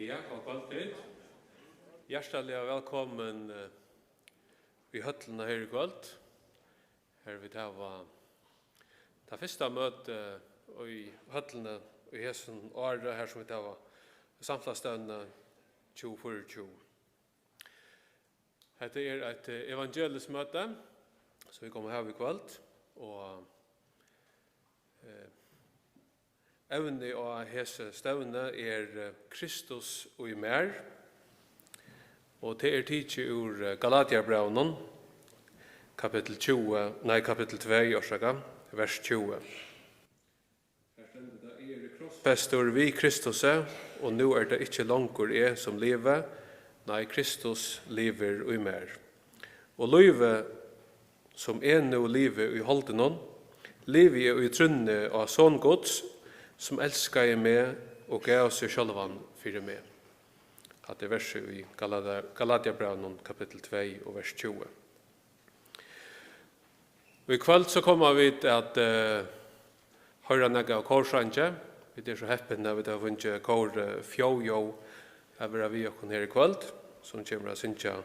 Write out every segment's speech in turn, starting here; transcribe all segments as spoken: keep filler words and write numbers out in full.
Ja, gott kvøld, tit. Hjartaliga vælkomin, eh, í høllina her í kvøld. Her vit hava tað fyrsta møtið í høllini í hesum ári, har sum vit hava samfelagsstevnu tjúgu fýraogtjúgu. Hetta er eitt, eh, evangeliskt møti, sum vit koma at hava í kvøld, og, eh, evnið á hesi stevnu er, eh, Kristus í mær, og tað er tikið úr, eh, Galatiabrævinum, kapittul tjúgu, nei, kapittul tvey, orsaka, vers tjúgu. Har stendur tað: "Eg eri krossfestur við Kristusi, og nú er tað ikki longur eg, sum livi, nei, Kristus livir í mær. Og lívið, sum eg nú livi í holdinum, livi eg í trúnni á Son Guds, sum elskaði meg og gav seg sjálvan fyri meg." Hatta er versið í Galati-, Galatiabrævinum, kapittul tvey og vers tjúgu. Og í kvøld so koma vit at, eh, hoyra nakað av kórsangi. Vit eru so heppin, at vit hava fingið kór, eh, Fjóðljóð at vera við okkum her í kvøld, sum kemur at syngja,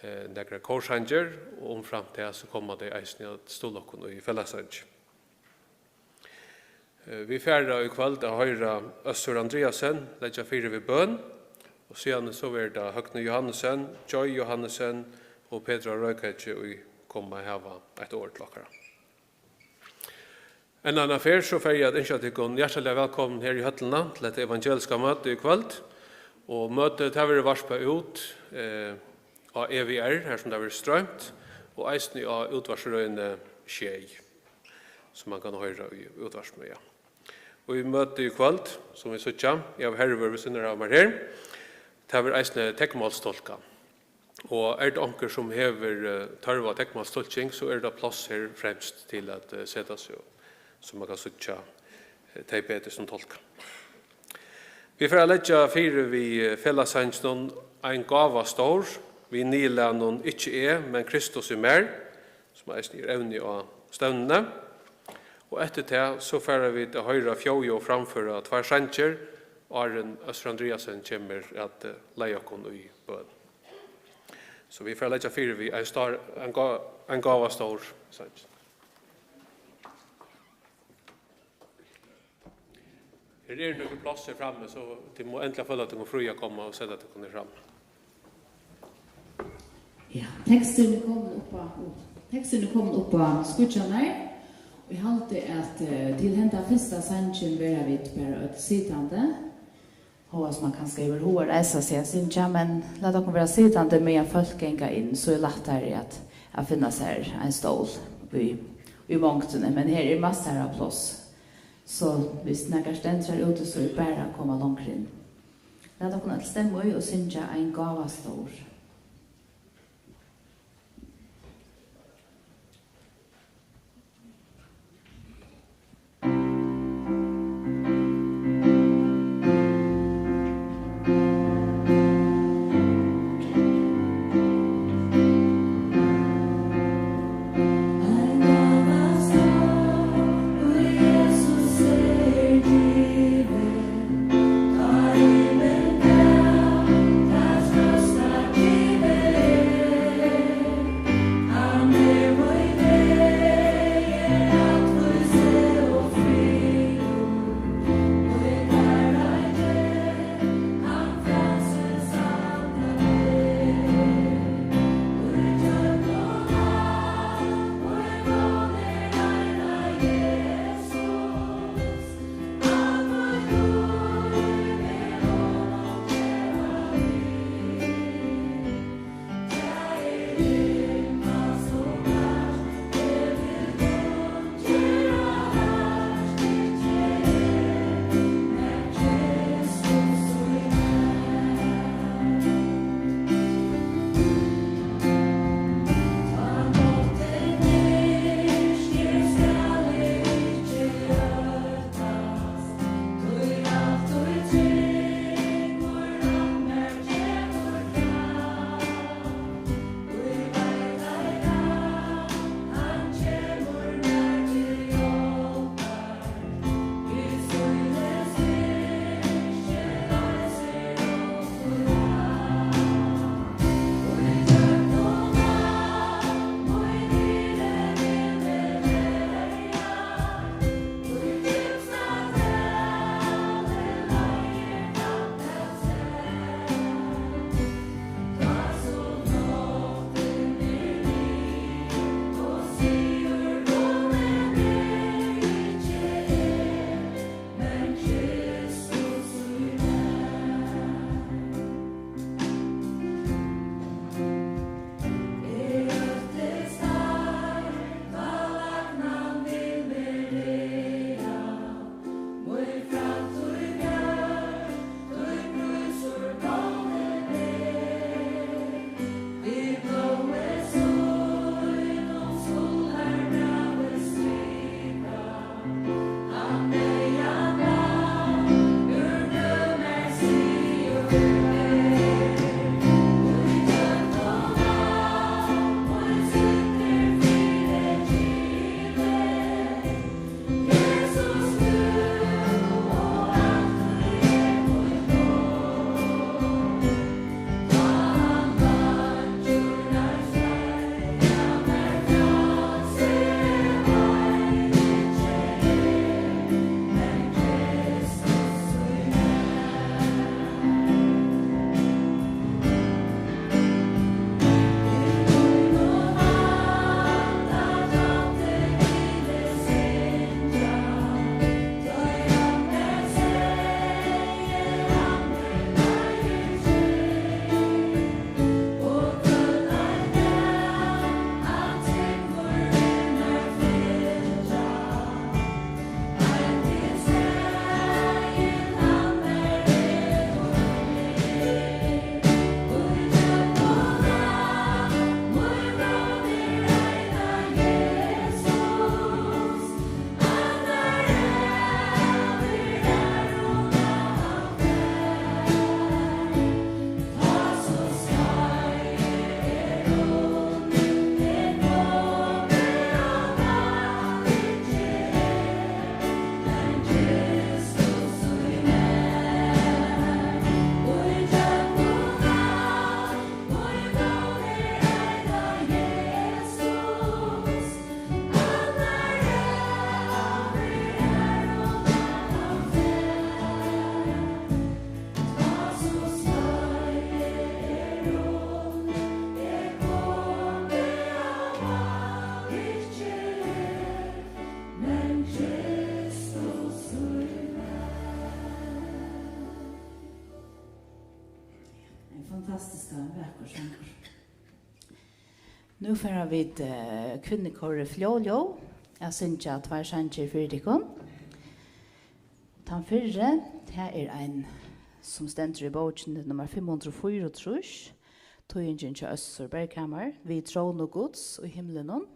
eh, nakrar kórsangir, og umframt tað so koma tey eisini at stuðla okkum í felagssangi. Eh, vit fara í kvøld at hoyra Øssur Andreasen leggja fyri við bøn, og síðani so verður tað Høgni Johannesen, Joy Johannesen og Petra Røykheggje, ið koma at hava eitt orð til okkara. Enn eina ferð so fari eg at ynskja tykkum hjartaliga vælkomin her í høllina til hetta evangeliska møti í kvøld, og møtið, tað verður varpað út, eh, á E V R, har sum tað verður stroymt, og eisini á útvarpsrøðini sjey, sum mann kann hoyra í útvarpinum, ja. Og í møtið í kvøld, sum vit síggja, eg havi Hervør við síðuna av mær her, tað verður eisini teknmálstolkað. Og er tað onkur, sum hevur, eh, tørv á teknmálstolking, so er tað pláss her fremst til at, eh, seta seg, so mann kann síggja, eh, tey betur sum tolka. Vit fara at leggja fyri við, eh, felagssanginum Ein gáva stór, við niðurlagnum Ikki eg, men Kristus í mær, sum eisini er evni á stevnuni. Og eftir tað, so fara vit at hoyra Fjóðljóð framføra tveir sangir, áðrenn Øssur Andreasen kemur at, eh, leiða okkum í bøn. So vit fara at leggja fyri við Ein stár, ein gá-, Ein gáva stór, sang. Her eru nøkur pláss her frammi, so tit mugu endiliga føla tykkum frí at koma og seta tykkum her frammi. Ja, teksturin er komin upp á, teksturin er komin upp á skíggjarnar. Og eg haldi, at, eh, til henda fyrsta sangin verða vit bara øll sitandi. Hóast man kanska hevur hug at reisa seg at syngja, men lat okkum vera sitandi, meðan fólk ganga inn, so er lættari at, at finna sær ein stól í, í mongdini. Men her er massar av pláss, so viss nakar stendur har úti, so er bara at koma longur inn. Lat okkum øll stemma í og syngja Ein gáva stór. Fantastiskt, tað er ein vakur sangur. Nú fara vit, eh, kvinnukórið Flóðljóð at syngja tveir sangir fyri tykkum. Tann fyrri, tað er ein, sum stendur í bókini nummar fimm hundrað og fýraogtrýss, Týðingin hjá Øssur Berghamar, Við tróni Guds í himlinum.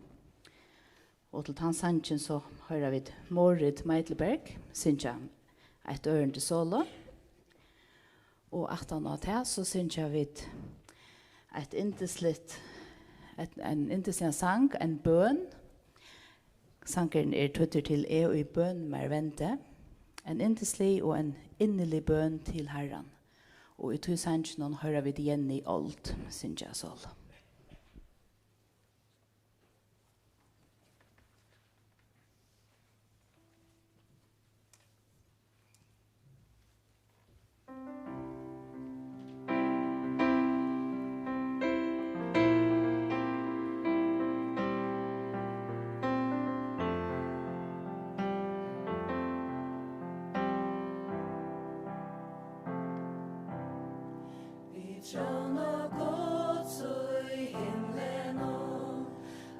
Og til tann sangin so hoyra vit Morit Meitelberg syngja eitt ørindi solo. Og aftan á tað so syngja vit eitt yndisligt, eitt, ein yndisligan sang, ein bøn. Sangurin er týddur til Eg í bøn mær vendi. Ein yndislig og ein innilig bøn til Harran. Og í tí sanginum hoyra vit Jenny Old syngja solo. Við tróni Guds í himlinum,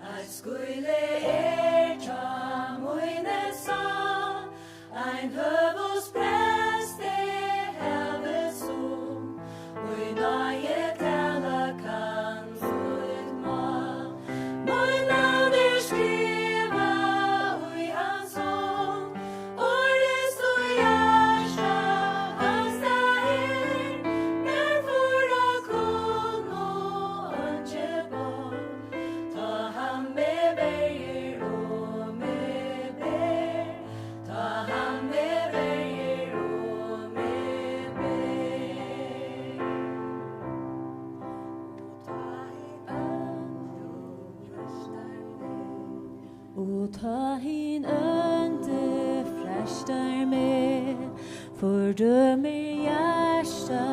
eitt skýli er hjá míni sál, ein høvuðsprest eg havi, sum í náði tala kann mítt mál. Mín navn er skrivað í hans hond, orðið stóð í hjarta hans, tað er mær púra kunn og einki bond. Tá hann meg verjir og meg ber, tá hann meg verjir og meg ber. Og tá hin óndi freistar meg, og tá hin óndi freistar meg, fordømir hjarta,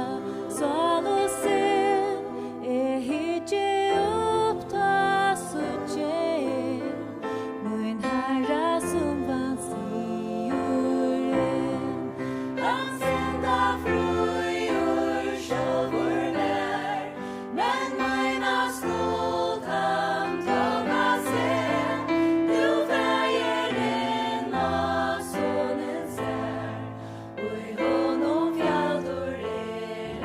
sál og sinn. Eg hyggi upp, tá síggi eg mín Harra, sum vann sigurin. Hann synda fríur sjálvur mær, men mína skuld hann tók á seg. Nú Faðirin á Sonin sær, í honum fjaldur er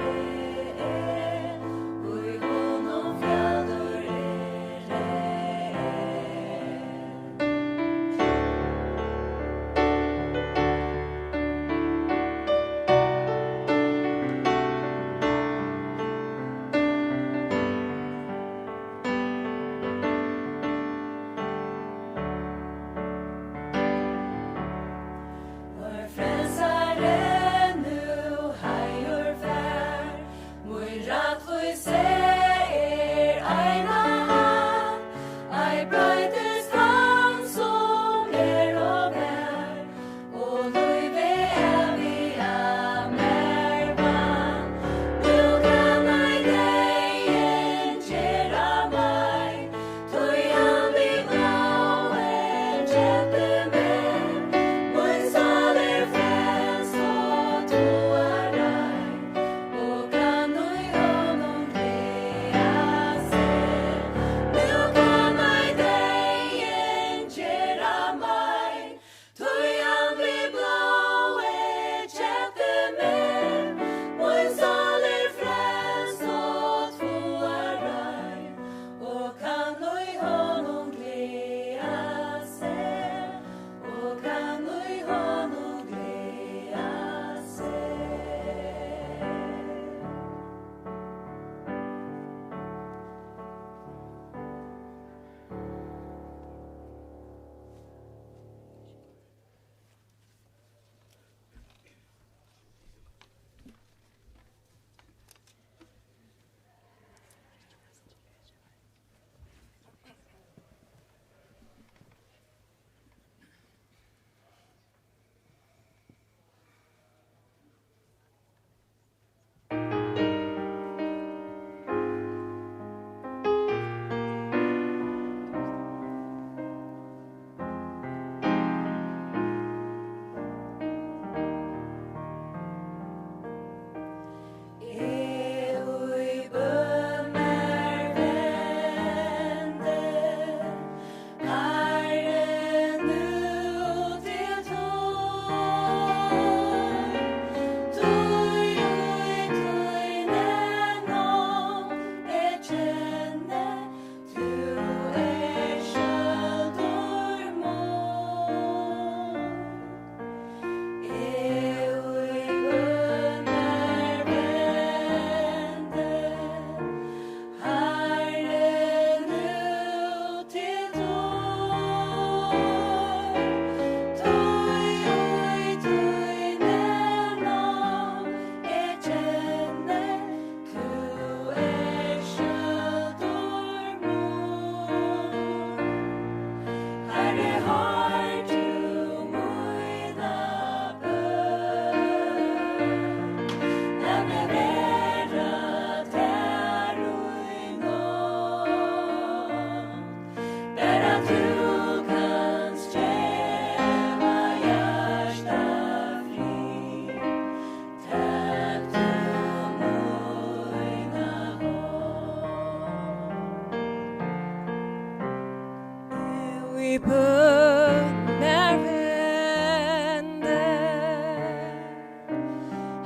Bøn mær vendi,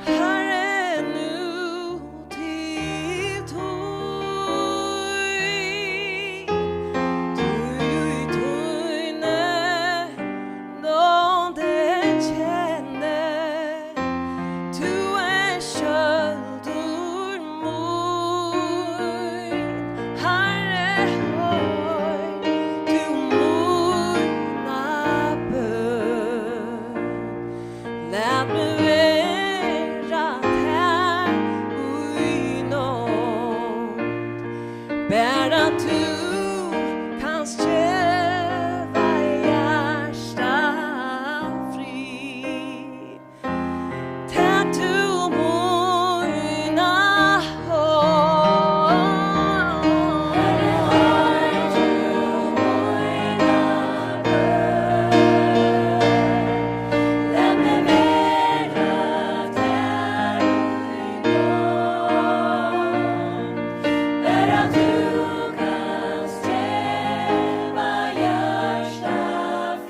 Harri, nú til tín, tí í tíni nánd kenni tú ert skjøldur mín. Harri, hoyr tú mína bøn. Lat meg vera tær í nánd. Bara tú kanst geva hjarta frið. Tak tú mína hond. Lat meg vera tær í nánd. Bara tú kanst geva hjarta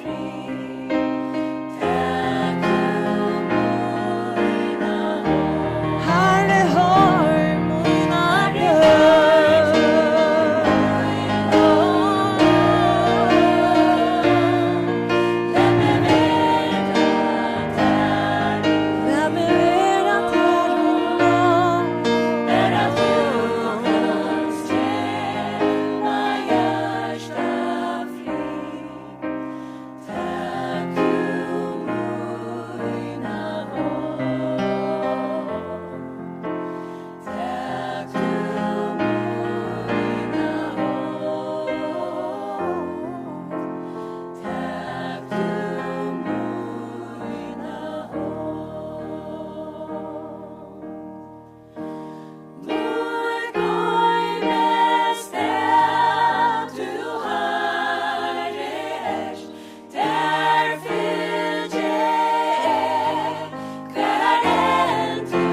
frið. Harri, hoyr mína bøn. Lat meg vera tær í nánd. Bara tú kanst geva hjarta frið. Tak tú mína hond. Tak tú mína hond. Tak tú mína hond. Mítt goym er stað, tú, Harri, ert, tær fylgi eg, hvar enn tú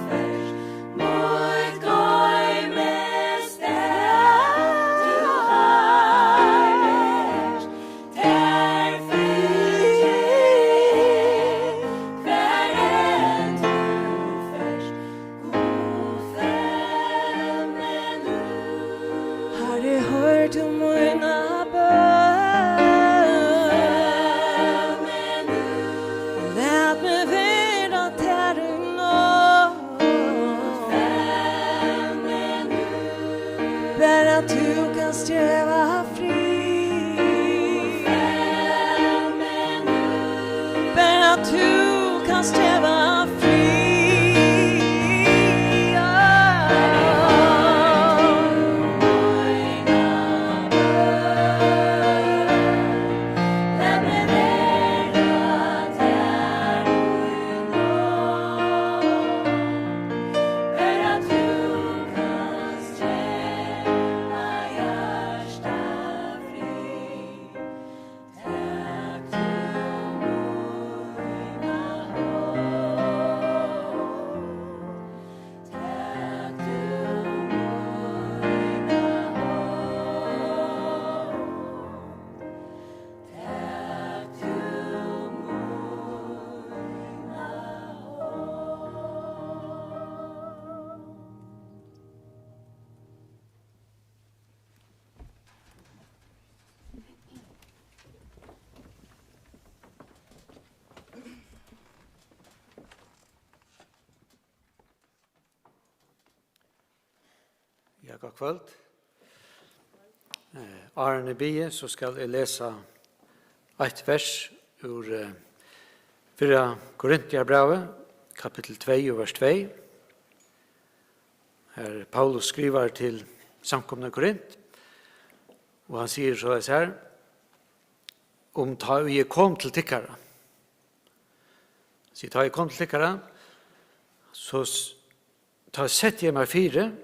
fert. Mítt goym er stað, tú, Harri, ert, tær fylgi eg, hvar enn tú fert. Gud, fevn meg nú. Harri, hoyr tú mína bøn. Fevn meg nú. Lat meg vera tær í nánd. Fevn meg nú. Bara tú kanst geva frið. Bara tú kanst geva frið. Lat meg vera tær í nánd. Bara tú kanst geva hjarta frið. Tak tú mína hond. Tak tú mína hond. Tak tú mína hond. Ja, gott kvøld. Eh, áðrenn eg byrji, so skal eg lesa eitt vers úr, eh, fyrra Korintbrævi, kapittul tvey og vers tvey. Har Paulus skrivar til samkomuna í Korint, og hann sigur soleiðis her: Um tá ið eg kom til tykkara. Sigur, tá eg kom til tykkara, so s-, tá setti eg mær fyri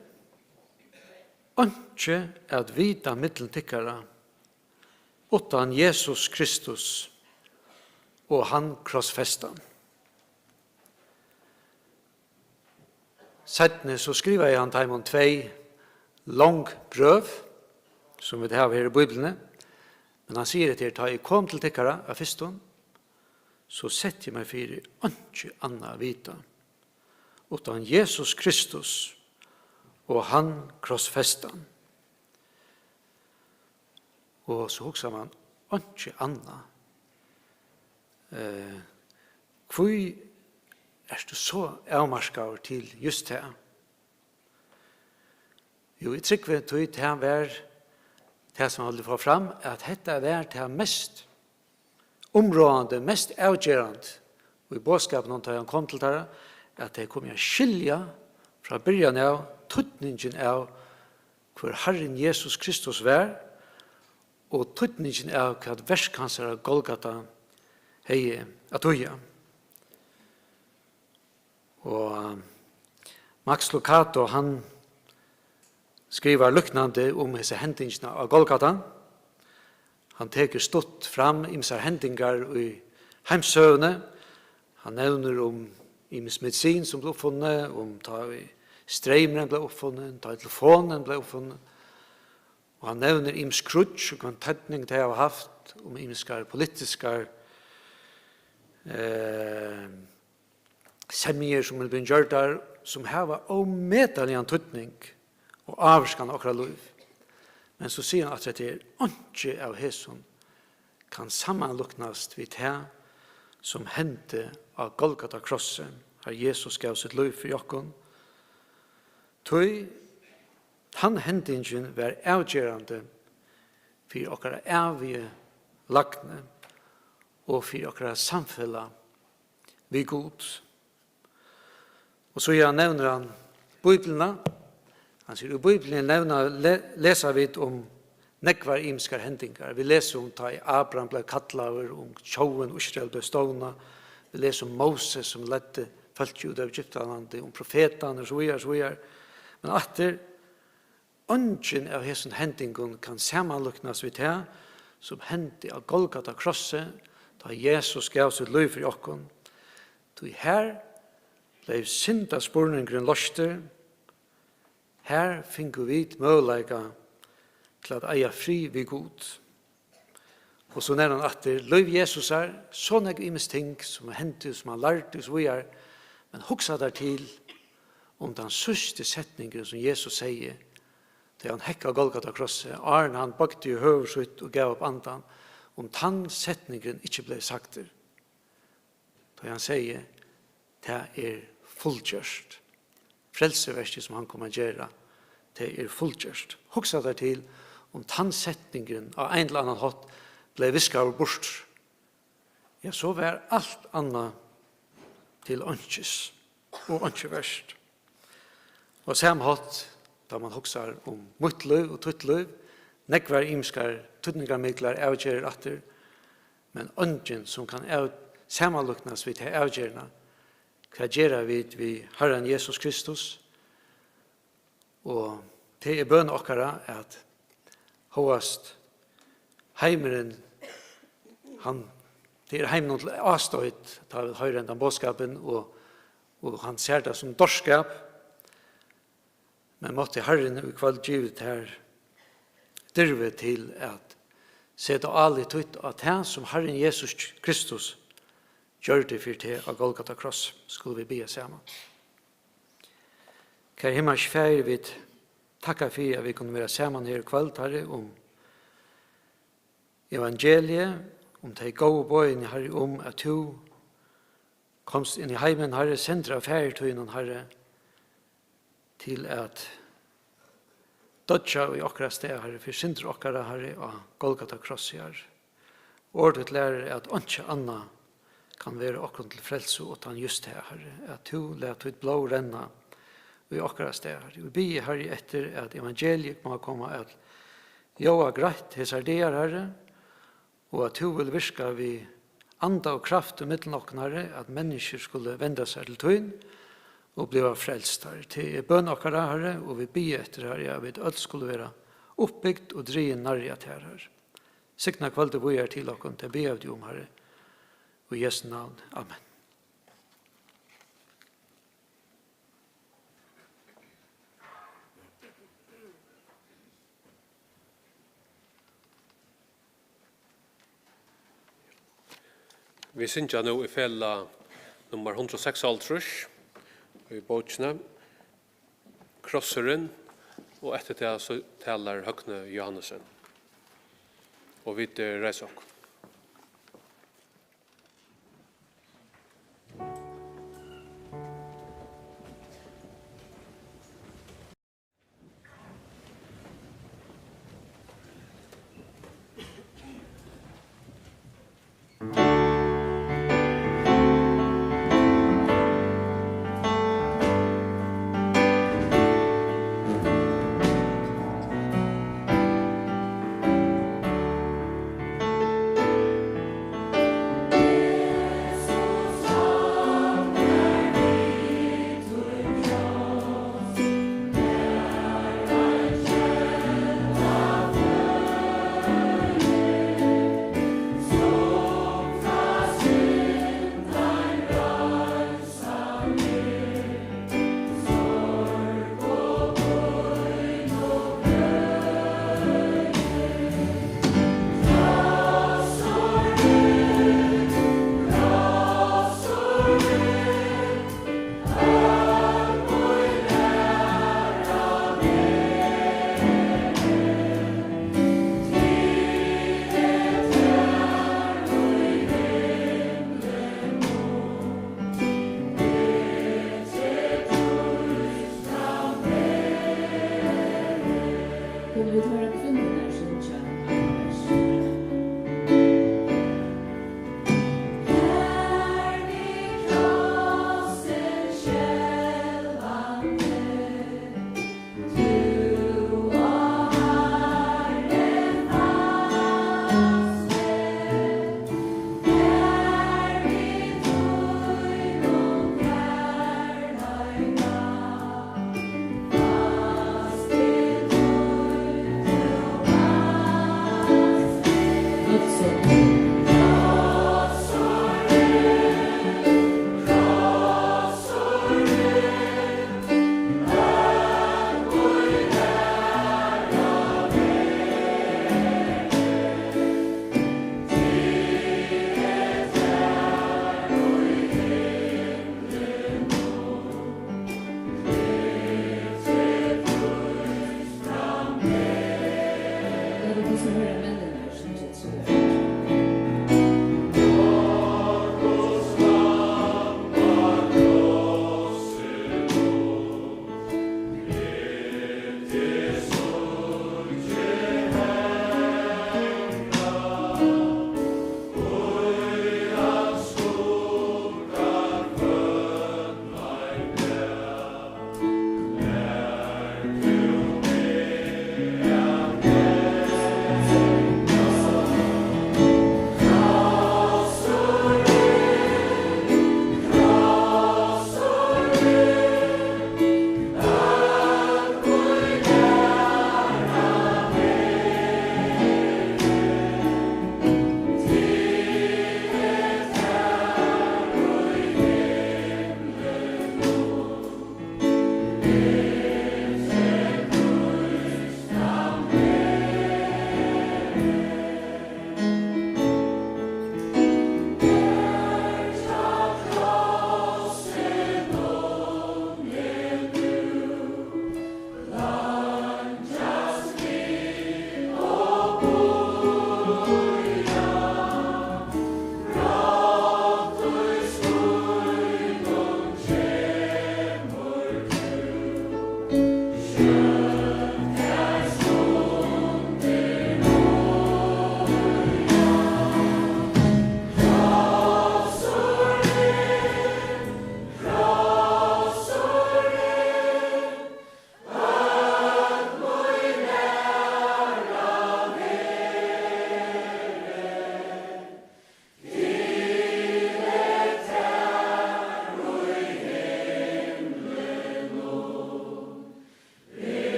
einki at vita millum tykkara, uttan Jesus Kristus og hann krossfestan. Seinni so skrivaði hann teimum tvey long brøv, sum vit hava her í Bíbliuni. Men hann sigur hetta her: "Tá eg kom til tykkara av fyrstum, so setti eg meg fyri einki annað at vita, uttan Jesus Kristus og hann krossfestan." Og so hugsar mann: "Einki annað. Eh, hví ert tú so avmarkaður til júst tað?" Jú, eg trúgvi, tí tað var tað, sum hann vildi fáa fram, at hetta var tað mest umráðandi, mest avgerandi í boðskapinum, tá hann kom til teirra, at tey komu at skilja frá byrjan av týdningin av, hvør Harrin Jesus Kristus var, og týdningin av, hvat verk hansara á Golgata hevði at týða. Og Max Lucado, hann skrivar líknandi um hesa hendingina á Golgata. Hann tekur stutt fram ymsar hendingar í heimssøguni. Hann nevnir um ymisk medisin, sum bleiv uppfunnin, um tá ið streymurin bleiv uppfunnin, tá ið telefonin bleiv uppfunnin. Og hann nevnir ymisk kríggj, og hvønn týdning tey hava havt, um ymiskar politiskar, eh, semjur, sum eru blivnar gjørdar, sum hava ómetaligan týdning og ávirkan á okkara lív. Men so sigur hann aftur, at tað er einki av hesum kann samanlíknast við tað, sum hendi á Golgata krossi, har Jesus gav sítt lív fyri okkum. Tí tann hendingin var avgerandi fyri okkara ævigu lagnu og fyri okkara samfelag við Gud. Og so, ja, nevnir hann Bíbliuna. Hann sigur, í Bíbliuni nevna, le-, lesa vit um nógvar ymiskar hendingar. Vit lesa um, tá ið Abraham bleiv kallaður, um tjóðin Ísrael bleiv stovnað. Vit lesa um Moses, sum leiddi fólkið út av Egyptalandi, um profetarnar og so víðari, so víðari. Men aftur, eingin av hesum hendingum kann samanlíknast við tað, sum hendi á Golgata krossi, tá Jesus gav sítt lív fyri okkum. Tí har bleiv syndaspurningurin loystur, har fingu vit møguleika til at eiga frið við Gud. Og so nevnir hann aftur lív Jesusar, so nógv ymisk ting, sum hendu, sum hann lærdi og so víðari. Men hugsa tær til um tann síðsti setningurin, sum Jesus segði, tá hann hekk á Golgata krossi, áðrenn hann boygdi høvur sítt og gav upp andan, um tann setningurin ikki bleiv sagdur. Tá hann segði: "Tað er fullgjørt." Frelsuverkið, sum hann kom at gera, tað er fullgjørt. Hugsa tær til, um tann setningurin á ein ella annan hátt bleiv viskaður burtur. Ja, so var alt annað til einkis og einki vert. Og á sama hátt, tá mann hugsar um mítt lív og títt lív, nógvar ymiskar týdningarmiklar avgerðir aftur, men eingin, sum kann av-, samanlíknast við ta avgerðina, hvat gera vit við Harran Jesus Kristus? Og tað er bøn okkara, at hóast heimurin, hann, tað er heiminum til ástoyt, tá vit hoyra hendan boðskapin, og, og hann sær tað sum dárskap, men mátti Harrin í kvøld givið tær dirvi til at seta álit títt á tað, sum Harrin Jesus Kristus gjørdi fyri teg á Golgata kross. Skulu vit biðja saman. Kæri himmalski Faðir, vit takka fyri, at vit kunnu vera saman her í kvøld, Harri, um evangeliið, um tey góðu boðini, Harri, um at tú komst inn í heimin, Harri, sendur av Faðir tínum, Harri, til at doyggja í okkara stað, Harri, fyri syndir okkara, Harri, á Golgata krossi, Harri. Orð títt lærir, at einki annað kann vera okkum til frelsu uttan júst tað, Harri, at tú læt títt blóð renna í okkara stað, Harri. Vit biðja, Harri, eftir at evangeliið má koma at ljóða greitt hesar dagar, Harri, og at tú vil virka við anda og kraft í millum okkum, Harri, at menniskjur skulu venda sær til tín og bliva frelst, Harri. Tað er bøn okkara, Harri, og vit biðja eftir, Harri, at vit øll skulu vera uppbygd og drigin nærri at tær, Harri. Signa kvøldið víðari til okkum, tað biðja vit um, Harri. Í Jesu navn. Amen. Vit syngja nú í felag nummar hundrað og seksoghálvtrýss í bókini, Krossurin, og eftir tað so talar Høgni Johannesen. Og vit, eh, reisa okkum.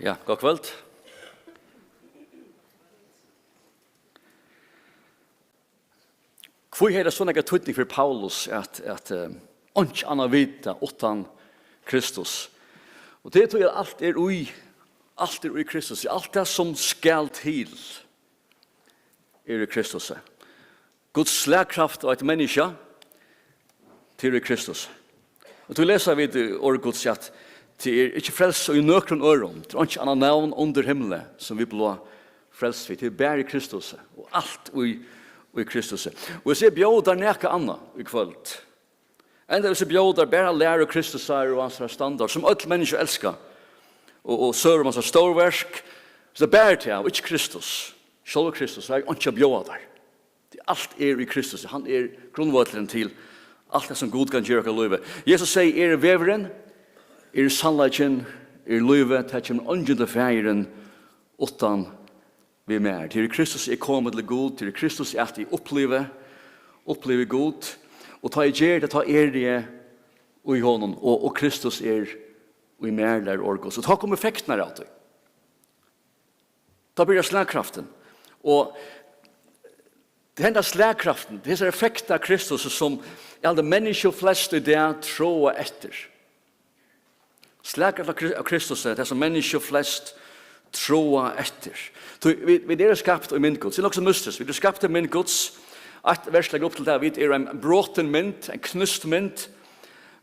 Ja, gott kvøld. Hví hevði tað so nógvan týdning fyri Paulus at, at, eh, einki annað vita uttan Kristus? Og tað er tí, at alt er í, alt er í Kristus. Alt tað, sum skal til, er í Kristus. Guds slagkraft á eitt menniskja, tað er í Kristus. Og tí lesa vit í orði Guds, at tað er ikki frelst í nøkrum øðrum, tað er einki annað navn undir himli, sum vit blíva frelst við. Tað er bara í Kristus, og alt í, í Kristus. Og eg sigi, bjóðar nakað annað í kvøld. Enda hvis eg bjóðar bara læru Kristusar og hansara standard, sum øll menniskju elska, og, og søgur um hansara stórverk, so bara tað, og ikki Kristus, sjálvur Kristus, so er einki at bjóða tær. Tí alt er í Kristus, hann er grundvøllurin til alt tað, sum Gud kann gera í okkara lívi. Jesus segði, eg eri vegurin, eg eri sannleikin, eg eri lívið, tað kemur eingin til Faðirin uttan við mær. Tað er í Kristus, eg komi til Gud, tað er í Kristus, at eg upplivi, upplivi Gud, og tá eg geri tað, tá eri eg í honum, og, og Kristus er í mær, lærir orð Guds. Og tá koma effektirnar av tí. Tá byrjar slagkraftin. Og tað er henda slagkraftin, tað er hesa effektin av Kristus, sum eg haldi menniskju flest í dag tráa eftir. Slagkraft av Kri-, av Kristus er tað, sum menniskju flest tráa eftir. Tí vit, vit eru skapt í mynd Guds. Tað er nokk so mystiskt. Vit eru skapt í mynd Guds. Eitt vers leggur upp til tað, vit eru ein brotin mynd, ein knúst mynd.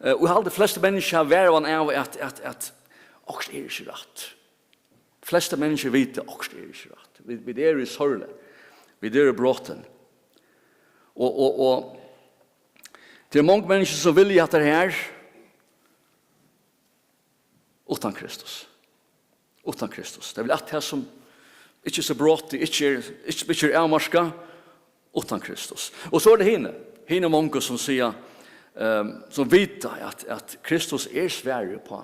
Eh, og eg haldi, flestu menniskju hava varhugan av at, at, at okkurt er ikki rætt. Flestu menniskju vita, okkurt er ikki rætt. Vit, vit eru í sorg. Vit eru brotin. Og, og, og tað eru mong menniskju, sum vilja hatta her uttan Kristus. Uttan Kristus. Tey vilja at tað, sum ikki er so brotið, ikki er, ikki, ikki er avmarkað, uttan Kristus. Og so er tað hini, hini mongu, sum siga, ehm, sum vita, at, at Kristus er svarið uppá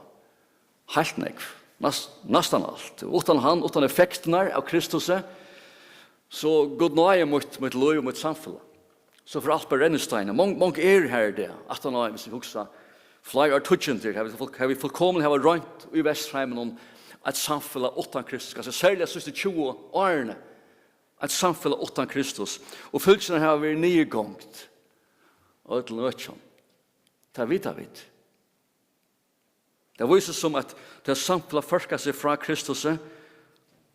heilt nógv, næst-, næstan alt. Uttan hann, uttan effektirnar av Kristusi, so Gud náði mítt, mítt lív og mítt samfelag. So fer alt bara í rennistein. Mong, mong eru har í dag. Aftan á, hvis vit hugsa fleiri ártúsundir, har vit full-, har vit fullkomiliga hava roynt í Vesturheiminum eitt samfelag uttan Kristus. Kanska serliga síðstu tjúgu árini. Eitt samfelag uttan Kristus. Og fylgjurnar hava verið niðurgongd á øllum økjum. Tað vita vit. Tað vísir sum, at tá samfelag førkar seg frá Kristusi,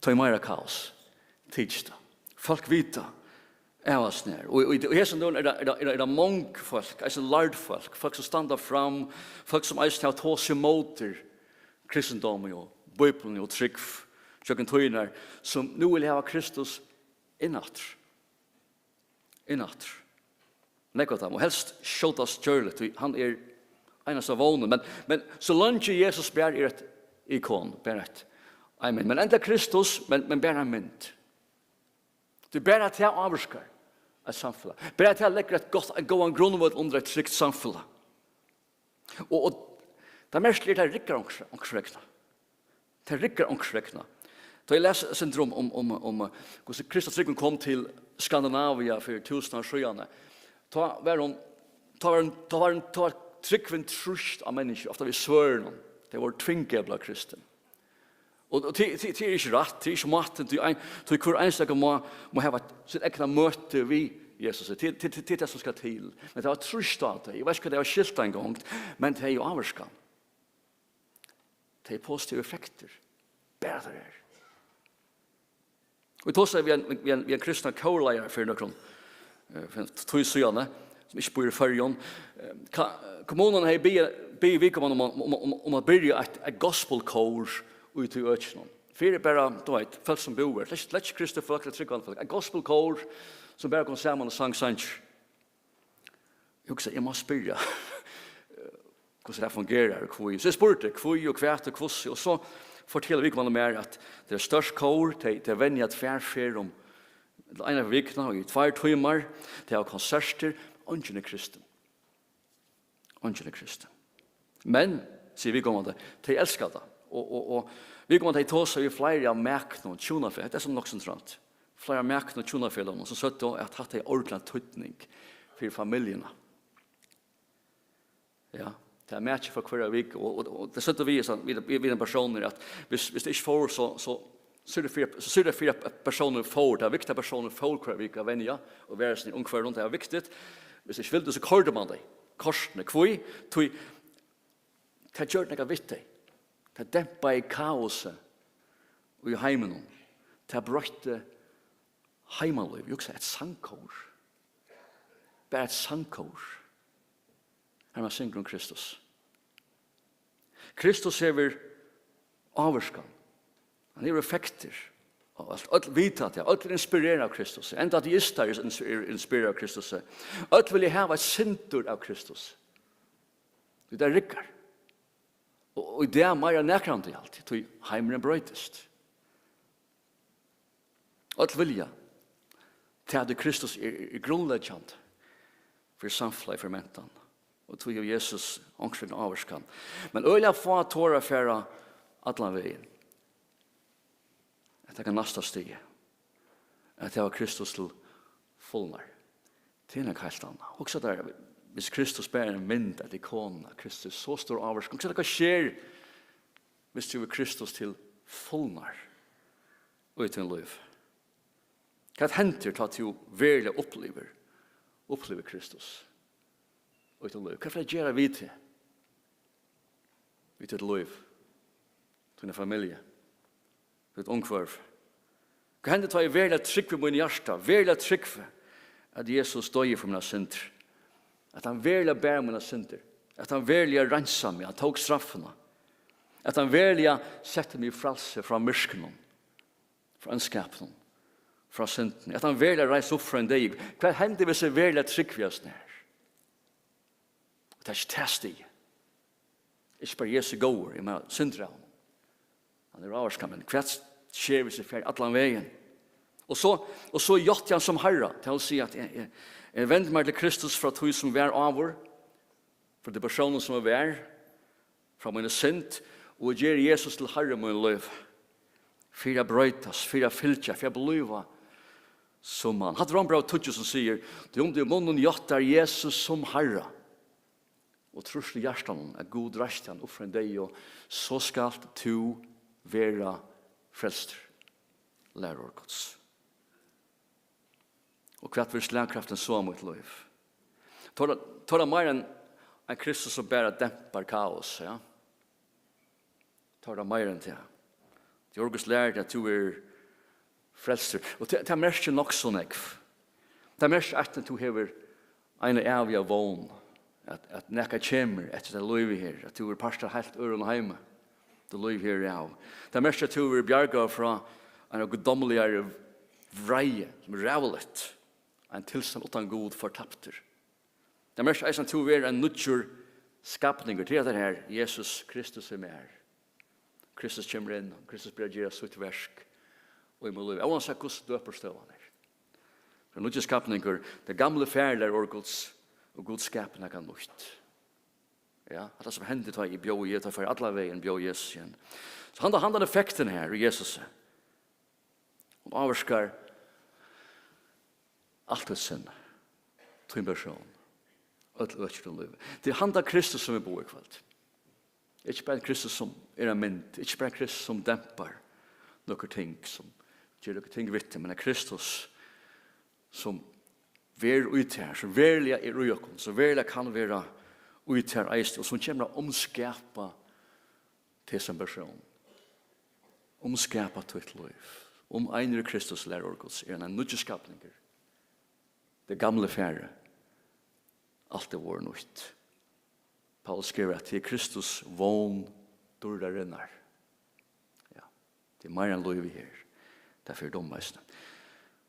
tí meira kaos tykist tað. Fólk vita av og nær. Og, og, og í hesum døgum er tað, er tað, er tað, er tað mong fólk, eisini lærd fólk, fólk sum standa fram, fólk sum eisini hava tosað ímóti kristindómi og Bíbliuni og trúgv gjøgnum tíðirnar, sum nú vilja hava Kristus inn aftur. Inn aftur. Nógv av teimum, og helst skjótast gjørligt, tí hann er einasta vónin. Men, men so leingi Jesus bara er eitt ikon, bara eitt, amen. Men enda Kristus, men, men bara ein mynd. Tí bara tað ávirkar eitt samfelag. Bara tað leggur eitt gott, ein góðan grundvøll undir eitt trygt samfelag. Og, og tað merkiliga er, tað riggar onkra-, onkra vegna. Tað riggar onkra vegna. Tá eg las eitt sindur um, um, um, um, eh, hvussu kristna trúgvin kom til Skandinavia fyri túsund ár síðani, tá var hon, tá var hon, tá var hon, tá var trúgvin trýst á menniskju, ofta við svørðinum. Tey vóru tvingað at blíva kristin. Og, og tí, tí, tí er ikki rætt, tí er ikki mátin, tí ein, tí hvør einstakur má, má hava sítt egna møti við Jesus. Tí, tí, tí, tí er tað, sum skal til. Men tað var trýst á tey. Eg veit ikki, hvat tey hava skilt eina gongd, men tað hevði ávirkan. Tað er positivir effektir. Bara tað er. Og eg tosaði við ein, við ein, við ein kristnan kórleiðara fyri nøkrum, eh, fyri ein tíð síðani, sum ikki býr í Føroyum. Eh, ka-, kommunan hevði biðið, biðið viðkomandi um, um, um, um at byrja eitt, eitt gospelkór úti í økinum. Fyri bara, tú veit, fólk sum búðu her. Slett, slett ikki kristið fólk, ella trúgvandi fólk. Eitt gospelkór sum bara kom saman og sang sangir. Eg hugsaði, eg má spyrja, hvussu tað fungerar og hví. So eg spurdi, hví og hvat og hvussu, og so fortelur viðkomandi mær, at tað er stórt kór, tey, tey venja tvær ferðir um, ella eina ferð um vikuna, og í tveir tímar, tey hava konsertir, eingin er kristin. Eingin er kristin. Men, sigur viðkomandi, tey elska tað. Og, og, og viðkomandi, tey tosa við fleiri av mæklum hjúnafeløgum. Hetta er so nokk sentralt. Fleiri av mæklum hjúnafeløgunum, sum søgdu, at hatta hevði ordiligan týdning fyri familjuna. Ja, tað er match fyri hvørja viku, og, og, og tað søgdu vit, so, vit, vit, vit persónar, at viss, viss tað ikki fór, so, so, so er tað fyri, so er tað fyri, at persónurin fór, tað er viktigt, at persónurin fór hvørja viku at venja og vera í sínum umhvørvi, tað er viktigt. Viss tað ikki vildi, so koyrdi man tey kortini. Hví? Tí tað gjørdi nakað við tey. Tað dempaði kaosið í heiminum. Tað broytti heimalív. Hugsa, eitt sangkór. Bara eitt sangkór. Har man syngur um Kristus. Kristus hevur ávirkan. Hann hevur effektir. Og alt, øll vita tað. Øll eru inspirerað av Kristus. Enda ateistar eru ins-, eru inspirerað av Kristus. Øll vilja hava eitt sindur av Kristus. Tí tað riggar. Og, og í dag meira enn nakrantíð, altíð, tí heimurin broytist. Øll vilja tað, at Kristus er, er, er grundleggjandi fyri samfelagið, fyri mentan. Og tí hevur Jesus onkursvegna ávirkan. Men øgiliga fá tora at fara allan vegin. At taka næsta stig. At hava Kristus til fulnar. Tað er nakað heilt annað. Hugsa tær, viss Kristus bara er ein mynd, eitt ikon av Kristus, so stór ávirkan. Hugsa tær, hvat sker, viss tú hevur Kristus til fulnar í tín lív? Hvat hendir, tá tú veruliga upplivir, upplivir Kristus í tín lív? Hvat fer at gera við teg, við títt lív, tína familju, títt umhvørvi? Hvat hendir, tá eg veruliga trúgvi í mínum hjarta, veruliga trúgvi, at Jesus doyði fyri mínar syndir, at hann veruliga bar mínar syndir, at hann veruliga reinsaði meg, hann tók straffina, at hann veruliga setti meg í frælsi frá myrkrinum, frá óndskapinum, frá syndini, at hann veruliga reis upp frá ein deyða? Hvat hendir, viss eg veruliga trúgvi á snar? Tað er ikki tað stig. Ikki bara Jesus er góður, eg meini, syndir av honum. Hann er ávirkan, men hvat sker, viss eg fari allan vegin? Og so, og so játti hann sum Harra, tað vil siga, at eg, eg, eg vendi mær til Kristus frá tí sum var áður, frá tí persónum sum eg var, frá míni synd, og eg geri Jesus til Harra í mínum lívi. Fyri at broytast, fyri at fylgja, fyri at blíva sum hann. Hatta er Rómbræv tíggju, sum sigur: "Tí um tú í munnin játtar Jesus sum Harra, og trýrt í hjartanum, at Gud reisti hann upp frá ein deyða, so skalt tú vera frelstur." Læruorð Guds. Og hvat verður slagkraftin so á mítt lív? Tað er, tað er meira enn ein Kristus sum bara dempar kaos, ja. Tað er meira enn tað. Tí Orðið lærir at tú ert frelstur. Og tað, tað merkir nokk so nógv. Tað merkir, at tú hevur eina æviga vón, at, at nakað kemur eftir tað lívið her, at tú ert partur av heilt øðrum heimi, tað lív her er av. Tað merkir, at tú verður bjargaður frá eini guddommeligari vreiði, sum er ræðuligt, ein tilstand uttan Gud, fortaptur. Tað merkir eisini, at tú verður ein nýggjur skapningur. Tað er tað her, Jesus Kristus er mær. Kristus kemur inn, Kristus byrjar at gera sítt verk í mítt lív. Óansett hvussu døpur støðan er. Ein nýggjur skapningur, tað gamla er farið, læruorð Guds, og Gud skapar nakað nýtt. Ja, hatta sum hendi, tá eg bjóði, tá eg fór allan vegin, bjóði Jesus inn. So handan, handan effektin her, í Jesusi, hon ávirkar alt títt sinn, tín persón, øll øki í lívi. Tað er handan Kristus, sum vit boða í kvøld. Ikki bara ein Kristus, sum er ein mynd, ikki bara ein Kristus, sum dempar nøkur ting, sum ger nøkur ting við teg, men ein Kristus, sum verður í tær, sum veruliga er í okkum, sum veruliga kann vera í tær eisini, og sum kemur at umskapa teg sum persón. Umskapa títt lív. Um ein er í Kristus, læruorð Guds, er hann ein nýggjur skapningur. Tað gamla er farið. Alt er vorðið nýtt. Paulus skrivar, at tað er Kristus vón dýrðarinnar. Ja, tað er meira enn lívið her. Tað fer døma eisini.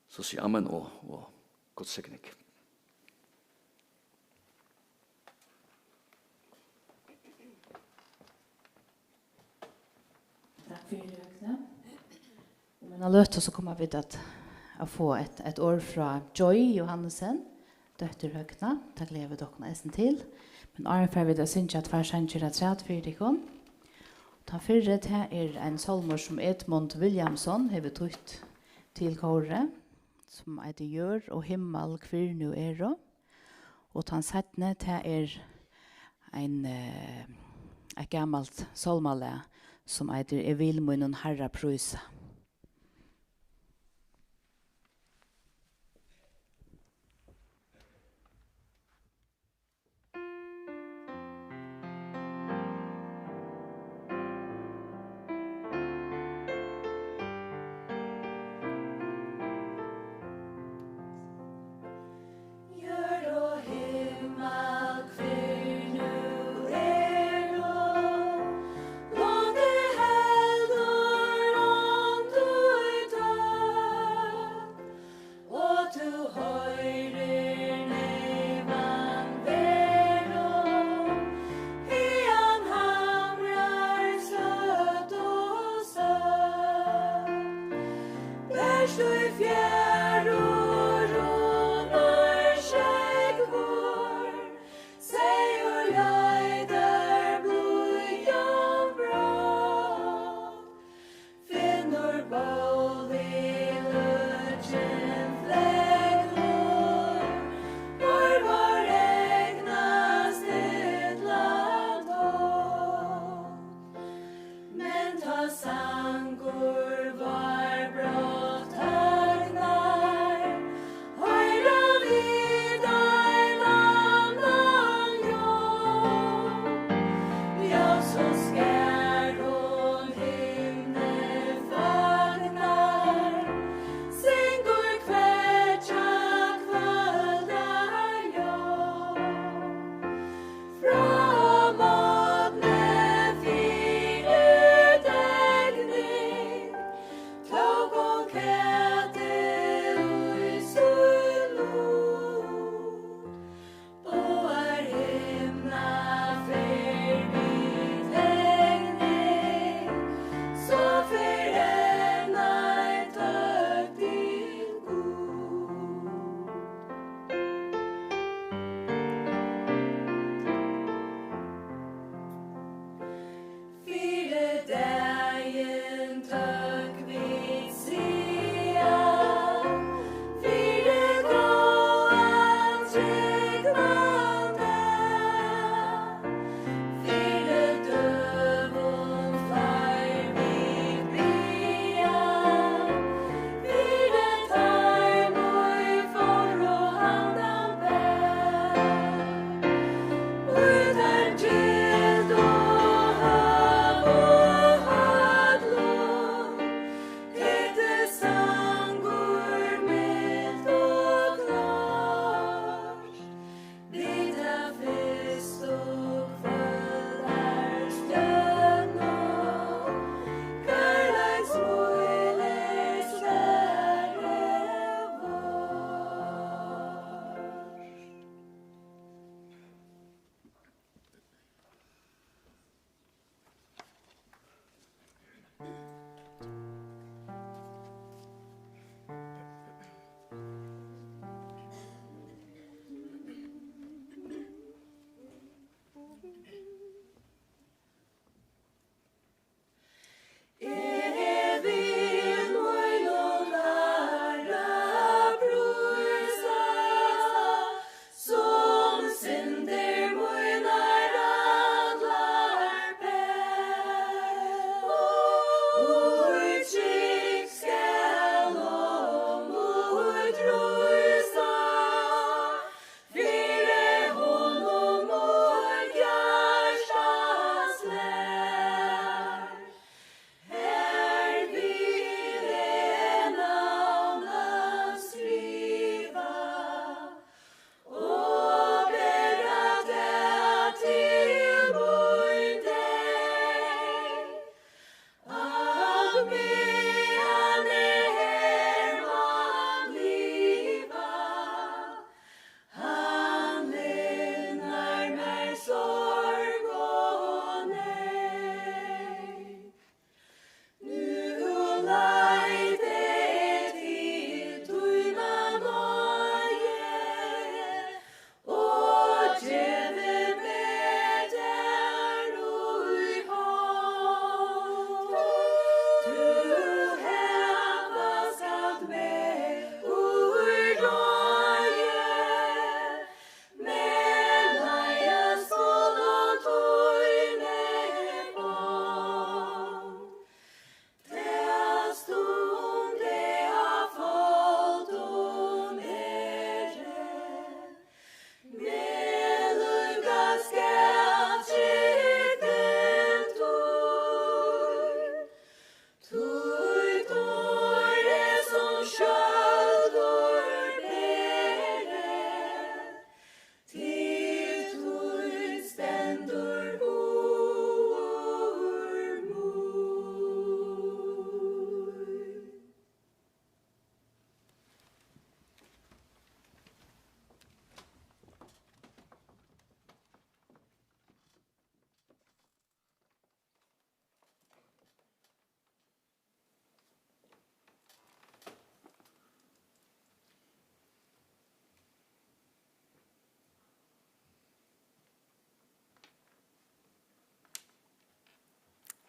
So sig amen og, og Guds signing. Takk fyri, Høgni. Um eina løtu so koma vit at, at fáa eitt, eitt orð frá Joy Johannesen, dóttir Høgna. Tað gleða vit okkum eisini til. Men áðrenn fara vit at syngja tveir sangir afturat fyri tykkum. Tann fyrri, tað er ein sálmur, sum Edmund Williamson hevur týtt til kórið, sum eitur Jørð og himmal, hvør nú eru. Og tann seinni, tað er ein, eh, eitt gamalt sálmalag, sum eitur Eg vil mínum Harra prísa. Jørð og himmal, hvør nú eru, lát teg heldur ánd í tøkk, og tú hoyrir neyvan verðum, hiðan hamrar støtt og søkk. Bert í fjarurunnar sjógvur, seyður leitar blíðan brott. Finnur bóli løkin flegnur, vár vár egna stilla tátt. Men tá sangur vár brátt tøgnar, hoyra vit ein annan ljóð. Ljóð, sum skær um himnin fagnar, syngur kveggja kvøldar ljóð. Frá morgni fyri degning,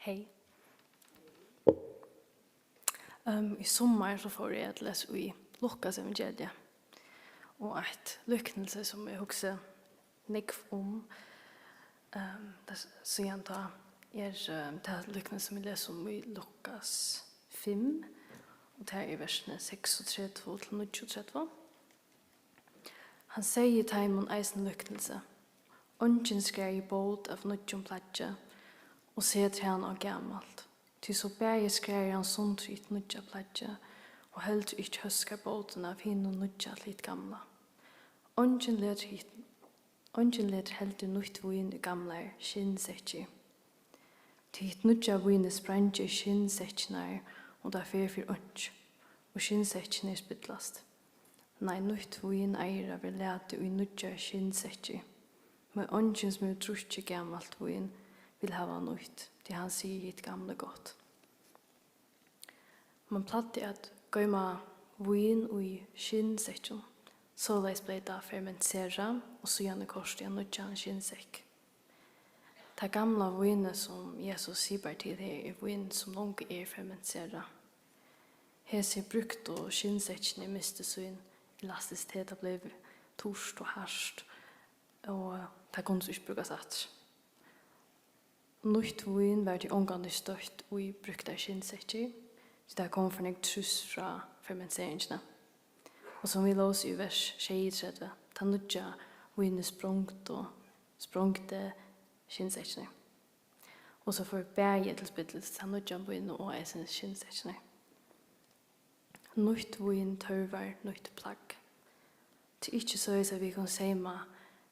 Hey. Um, í summar so fór eg at lesa í Lukas evangeliið, og eitt líknilsi sum eg hugsi nógv um, um, tað s-, síðan tá er, um, tað líknilsi sum eg lesi um í Lukas fimm, og tað er versini seksogtretivu til níggjuogtretivu. Hann segði teimum eisini líknilsi: Eingin skræðir bót av nýggjum plaggi og setir hana á gamalt, tí so bæði skræðir hann sundur hitt nýggja plaggið, og heldur ikki hóskar bótina av hinum nýggja til hitt gamla. Eingin letur hitt, eingin letur heldur nýtt vín í gamlar skinnsekkir, tí hitt nýggja vínið spreingir skinnsekkirnar, og tað fer fyri einki, og skinnsekkirnir spillast. Nei, nýtt vín eigur at verða latið í nýggjar skinnsekkir, men eingin, sum hevur drukkið gamalt vín, vil hava nýtt, tí hann sigur: Hitt gamla er gott. Man plagdi at goyma vín í skinnsekkjum, soleiðis bleiv tað fermenterað og síðani koyrt í ein nýggjan skinnsekk. Tað gamla vínið, sum Jesus sipar til her, er vín, sum longu er fermenterað. Hesi brúktu skinnsekkini mistu sín elastisitet, tað bleiv turt og hart, og tað kundi so ikki brúkast aftur. Nýtt vín var tí ongantíð støtt í brúktar skinnsekkir, tí tað kom for nógv trýst frá fermenteringini. Og sum vit lósu í vers sjeyogtretivu, tað nýggja vínið sprongdu, sprongdi skinnsekkirnar. Og so fór bæði til spillis, tað nýggja vínið og eisini skinnsekkirnar. Nýtt vín tørvar nýtt plagg. Tað er ikki soleiðis, at vit kunnu seyma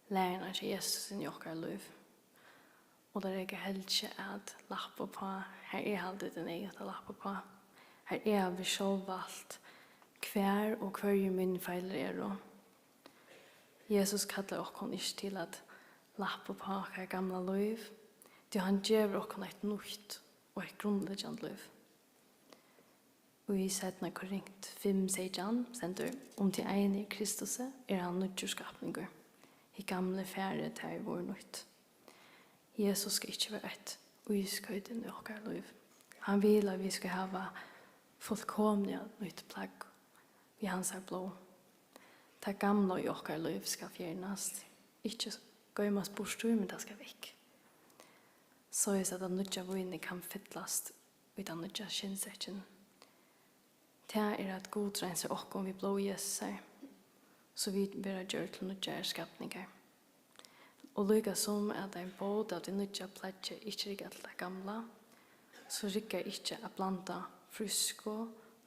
læruna hjá Jesus inn í okkara lív. Og tað riggar heldur ikki at lappa uppá, har eg haldi, tað er neyðugt at lappa uppá. Har eg havi sjálv valt, hvar og hvørji mínir feilir eru. Jesus kallar okkum ikki til at lappa uppá okkara gamla lív, tí hann gevur okkum eitt nýtt og eitt grundleggjandi lív. Í seinna Korint fimm seytjan stendur: Um tí ein er í Kristusi, er hann nýggjur skapningur. Hitt gamla er farið, tað er vorðið nýtt. Jesus skal ikki vera eitt ískoyti inn í okkara lív. Hann vil, at vit skal hava fullkomiliga nýtt plagg við hansara blóð. Tað gamla í okkara lív skal fjernast, ikki goymast burtur, men tað skal vekk, soleiðis at tað nýggja vínið kann fyllast í tann nýggja skinnsekkin. Tað er, at Gud reinsar okkum við blóði Jesusar, so vit verða gjørd til nýggjar skapningar. Og líka sum at ein bót av tí nýggja plaggi ikki riggar til tað gamla, so riggar ikki at blanda frísku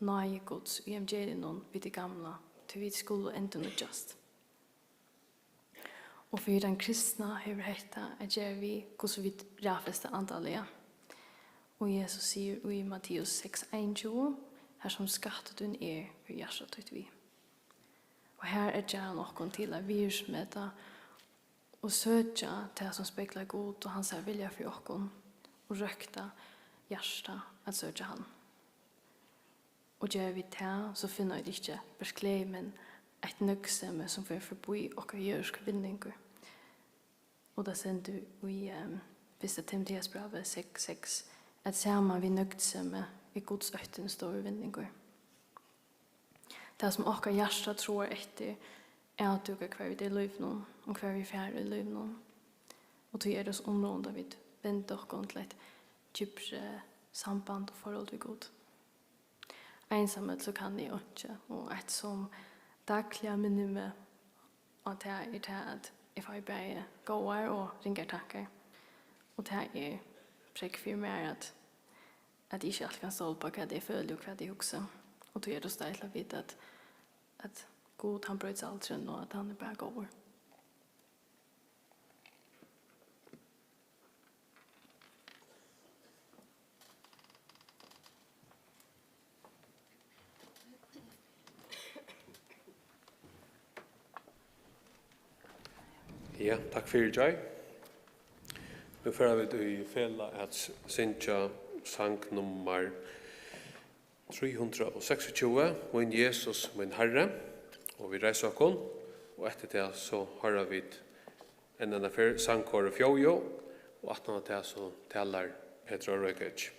náði Guds í evangeliinum við tí gamla, tí vit skulu endurnýggjast. Og fyri tann kristna hevur hetta at gera við, hvussu vit raðfesta andaliga. Og Jesus sigur í Matteus seks einogtjúgu: Har sum skattur tín er, verður hjarta títt við. Og har eggjar hann okkum til at virðismeta og søkja tað, sum speglar Gud og hansara vilja fyri okkum, og røkta hjartað at søkja hann. Og gera vit tað, so finna vit ikki bert gleði, men eitt nøgdsemi, sum fer forbi okkara jørðisku vinningur. Og tað stendur í, ehm, fyrsta Timoteusbrævi seks seks, at saman við nøgdsemi er Guds ótti ein stórur vinningur. Tað, sum okkara hjarta tráar eftir, avdúkar, hvar vit eru í lívinum, og hvar vit fara í lívinum. Og tí er tað so umráðandi, at vit venda okkum til eitt djúpri samband og forhold við Gud. Einsamøll, so kann eg einki, og eitt, sum dagliga minnir meg á tað, er tað, at eg fái bæði góðar og ringar tankar. Og tað er prógv fyri mær, at, at eg ikki altíð kann stóla upp á, hvat eg føli og hvat eg hugsi. Og tí er tað so deiligt at vita, at, at Gud, hann broytist aldrin, og at hann er bara góður. Ja, takk fyri, Jai. Nú fara vit í felag at syngja sang nummar trý hundrað og seksogtjúgu, Mín Jesus, mín Harri, og vit reisa okkum, og eftir tað so hoyra vit enn eina ferð sangkórið Fjóðu, og aftan á tað so talar Petur á Reykjavik.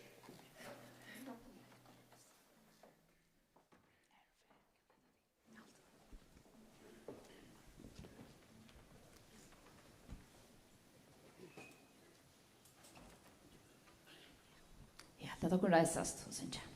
Ja, lat okkum reisast og syngja.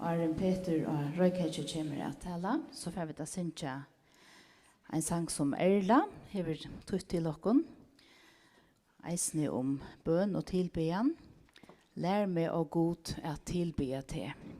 Áðrenn Petur á Reykjavik kemur at tala, so fara vit at syngja ein sang, sum Erla hevur týtt til okkum, eisini um bøn og tilbiðjan. Lær meg, ó Gud, at tilbiðja teg.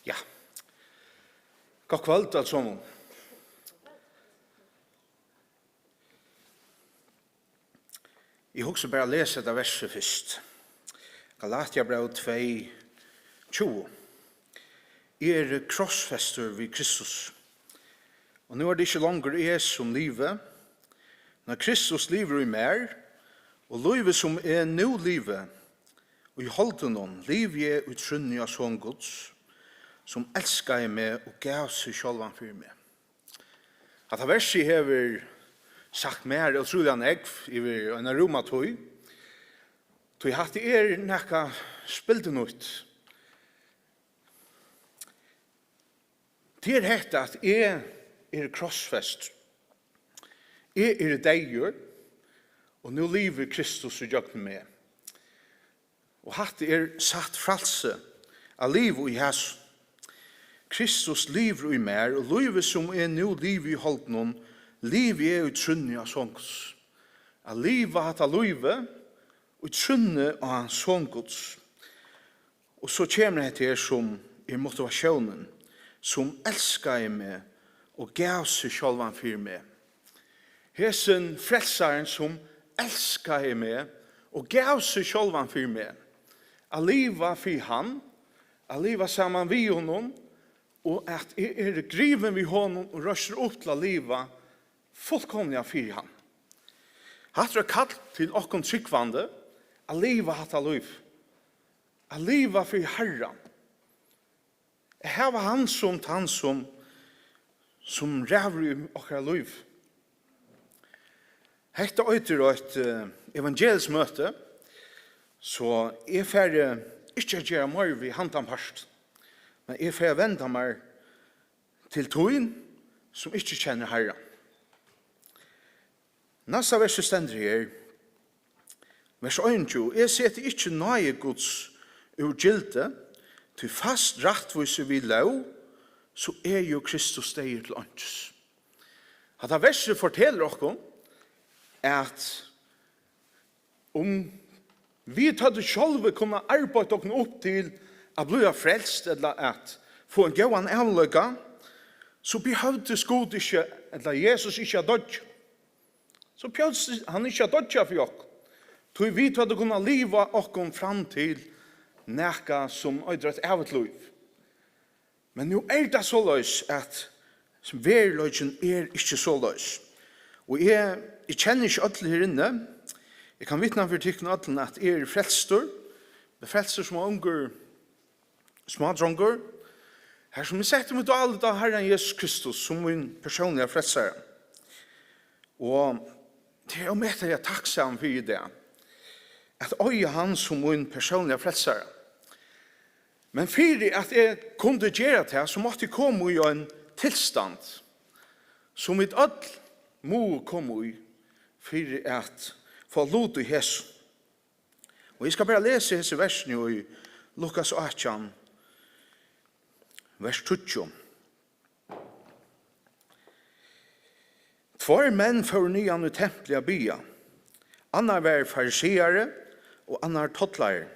Ja. Gott kvøld, alt saman. Eg hugsi bara at lesa hetta versið fyrst. Galatiabræv tvey tjúgu. Eg eri krossfestur við Kristus. Og nú er tað ikki longur eg, sum livi, men Kristus livir í mær, og lívið, sum eg nú livi í holdinum, livi eg í trúnni á Son Guds, sum elskaði meg og gav seg sjálvan fyri meg. Hatta versið hevur sagt mær ótrúliga nógv yvir eina rúma tíð, tí hatta er nakað spildurnýtt. Tað er hetta, at eg eri krossfestur. Eg eri deyður, og nú livir Kristus ígjøgnum meg. Og hatta er satt frælsi at liva í hasum. Kristus livir í mær, og lívið, sum eg nú livi í holdinum, livi eg í trúnni á Son Guds. At liva hatta lívið í trúnni á Son Guds. Og so kemur hetta her, sum er motivatiónin, sum elskaði meg og gav seg sjálvan fyri meg. Hesin frelsarin, sum elskaði meg og gav seg sjálvan fyri meg, at liva fyri hann, at liva saman við honum, og at eg eri grivin við honum og reistur upp til at liva fullkomiliga fyri hann. Hatta er eitt kall til okkum trúgvandi, at liva hatta lív. At liva fyri Harran. At hava hann sum tann, sum, sum ræður í okkara lív. Hetta eitur eitt, eh, evangeliskt møti, so eg fari ikki at gera meir við handan part, men eg fari at venda mær til tín, sum ikki kennir Harran. Næsta versið stendur her, vers einogtjúgu: "Eg seti ikki náði Guds úr gildi, tí fæst rættvísi við lóg, so er jú Kristus deyður til einkis." Hatta versið fortelur okkum, at um vit høvdu sjálvi kunnað arbeitt okkum upp til at blíva frelst ella at fáa ein góðan avleika, so behøvdi Gud ikki, ella Jesus ikki at doyggja. So behøvdi hann ikki at doyggja fyri okkum. Tí vit høvdu kunnað liva okkum fram til nakað sum eitur eitt ævigt lív. Men nú er tað soleiðis, at veruleikin er ikki soleiðis. Og eg, eg kenni ikki øll her inni. Eg kann vitna fyri tykkum øllum, at eg eri frelstur. Men frelstur sum ungur smádrongur. Har sum eg setti mítt álit á Harran Jesus Kristus sum mín persónliga frelsara. Og tað er ómetaliga takksamur fyri í dag, at eiga hann sum mín persónliga frelsara. Men fyri at eg kundi gera tað, so mátti eg koma í ein tilstand, sum vit øll mugu koma í, fyri at fáa lut í hesum. Og eg skal bara lesa hesi versini í Lukas átjan, vers tíggju. Tveir menn fóru niðan í templið at biðja. Annar var fariseari og annar tollari.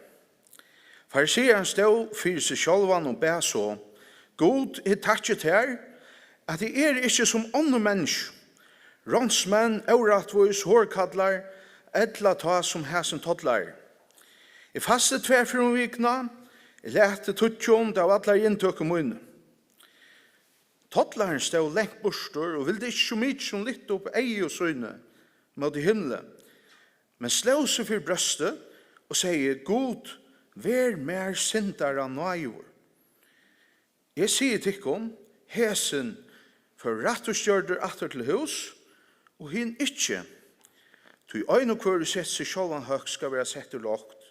Farisearin stóð fyri seg sjálvan og bað so: Gud, eg takki tær, at eg eri ikki sum onnur menniskju, ránsmenn, órættvís, hórkallar, ella tá sum hasin tollari. Eg fasti tvær ferðir um vikuna, eg lati tíggjund av allari inntøku míni. Tollarin stóð langt burtur og vildi ikki so mikið sum lyfta upp eygu síni móti himli, men sló seg fyri brjóstið og segði: Gud, ver mær syndara náðigur. Eg sigi tykkum, hesin fór rættvísgjørdur aftur til hús, og hin ikki. Tí ein og hvør, ið setir seg sjálvan høgt, skal vera settur lágt,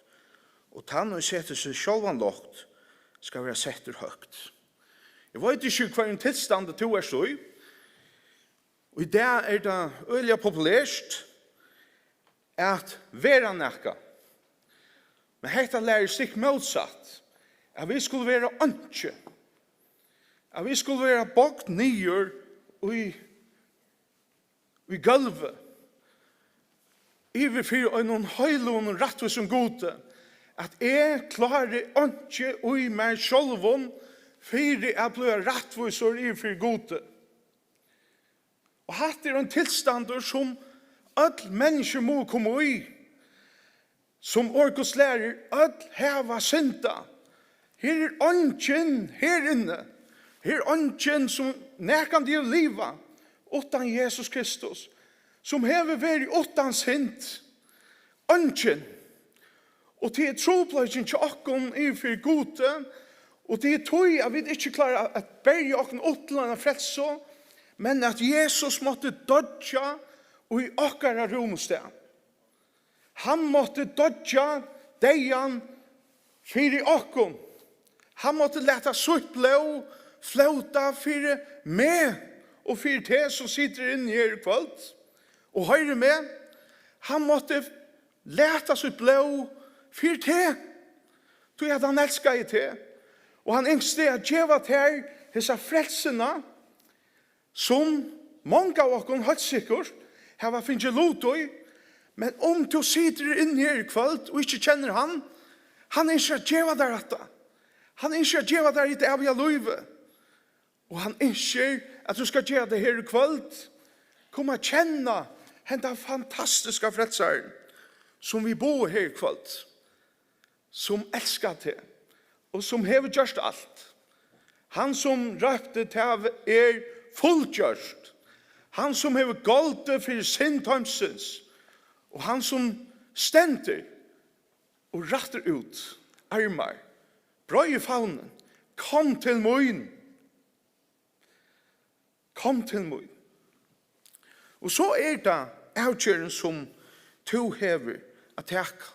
og tann, ið setir seg sjálvan lágt, skal vera settur høgt. Eg veit ikki, hvørjum tilstandi tú ert í. Og í dag er tað øgiliga populert at vera nakað. Men hetta lærir stikk mótsatt, at vit skulu vera einki, at vit skulu vera bogd niður í, í gólvið, yvir fyri einum heilagum og rættvísum Gudi, at eg klári einki í mær sjálvum fyri at blíva rættvísur yvir fyri Gudi. Og hatta er ein tilstandur, sum øll menniskju mugu koma í, sum orð Guds lærir, øll hava syndað. Her er eingin her inni, her er eingin, sum nakrantíð hevur livað uttan Jesus Kristus, sum hevur verið uttan synd. Eingin. Og tað er trupulleikin hjá okkum yvir fyri Gudi, og tað er tí, at vit ikki klára at berja okkum upp til eina frelsu, men at Jesus mátti doyggja í okkara rúmustað. Hann mátti doyggja deyðan fyri okkum. Hann mátti lata sítt blóð flóta fyri meg og fyri teg, sum situr inni her í kvøld og hoyrir meg. Hann mátti lata sítt blóð fyri teg, tí at hann elskaði teg, og hann ynskti at geva tær hesa frelsuna, sum mong av okkum heilt sikkurt hava fingið lut í. Men um tú situr inni her í kvøld og ikki kennir hann, hann ynskir at geva tær hatta. Hann ynskir at geva tær hitt æviga lívið. Og hann ynskir, at tú skal gera tað her í kvøld. Kom at kenna henda fantastiska frelsaran, sum vit boða her í kvøld, sum elskar teg og sum hevur gjørt alt. Hann, sum rópti: "Tað er fullgjørt." Hann, sum hevur goldið fyri synd heimsins, og hann, sum stendur og rættir út armar, breiðir favnin: "Kom til mín. Kom til mín." Og so er tað avgerðin, sum tú hevur at taka.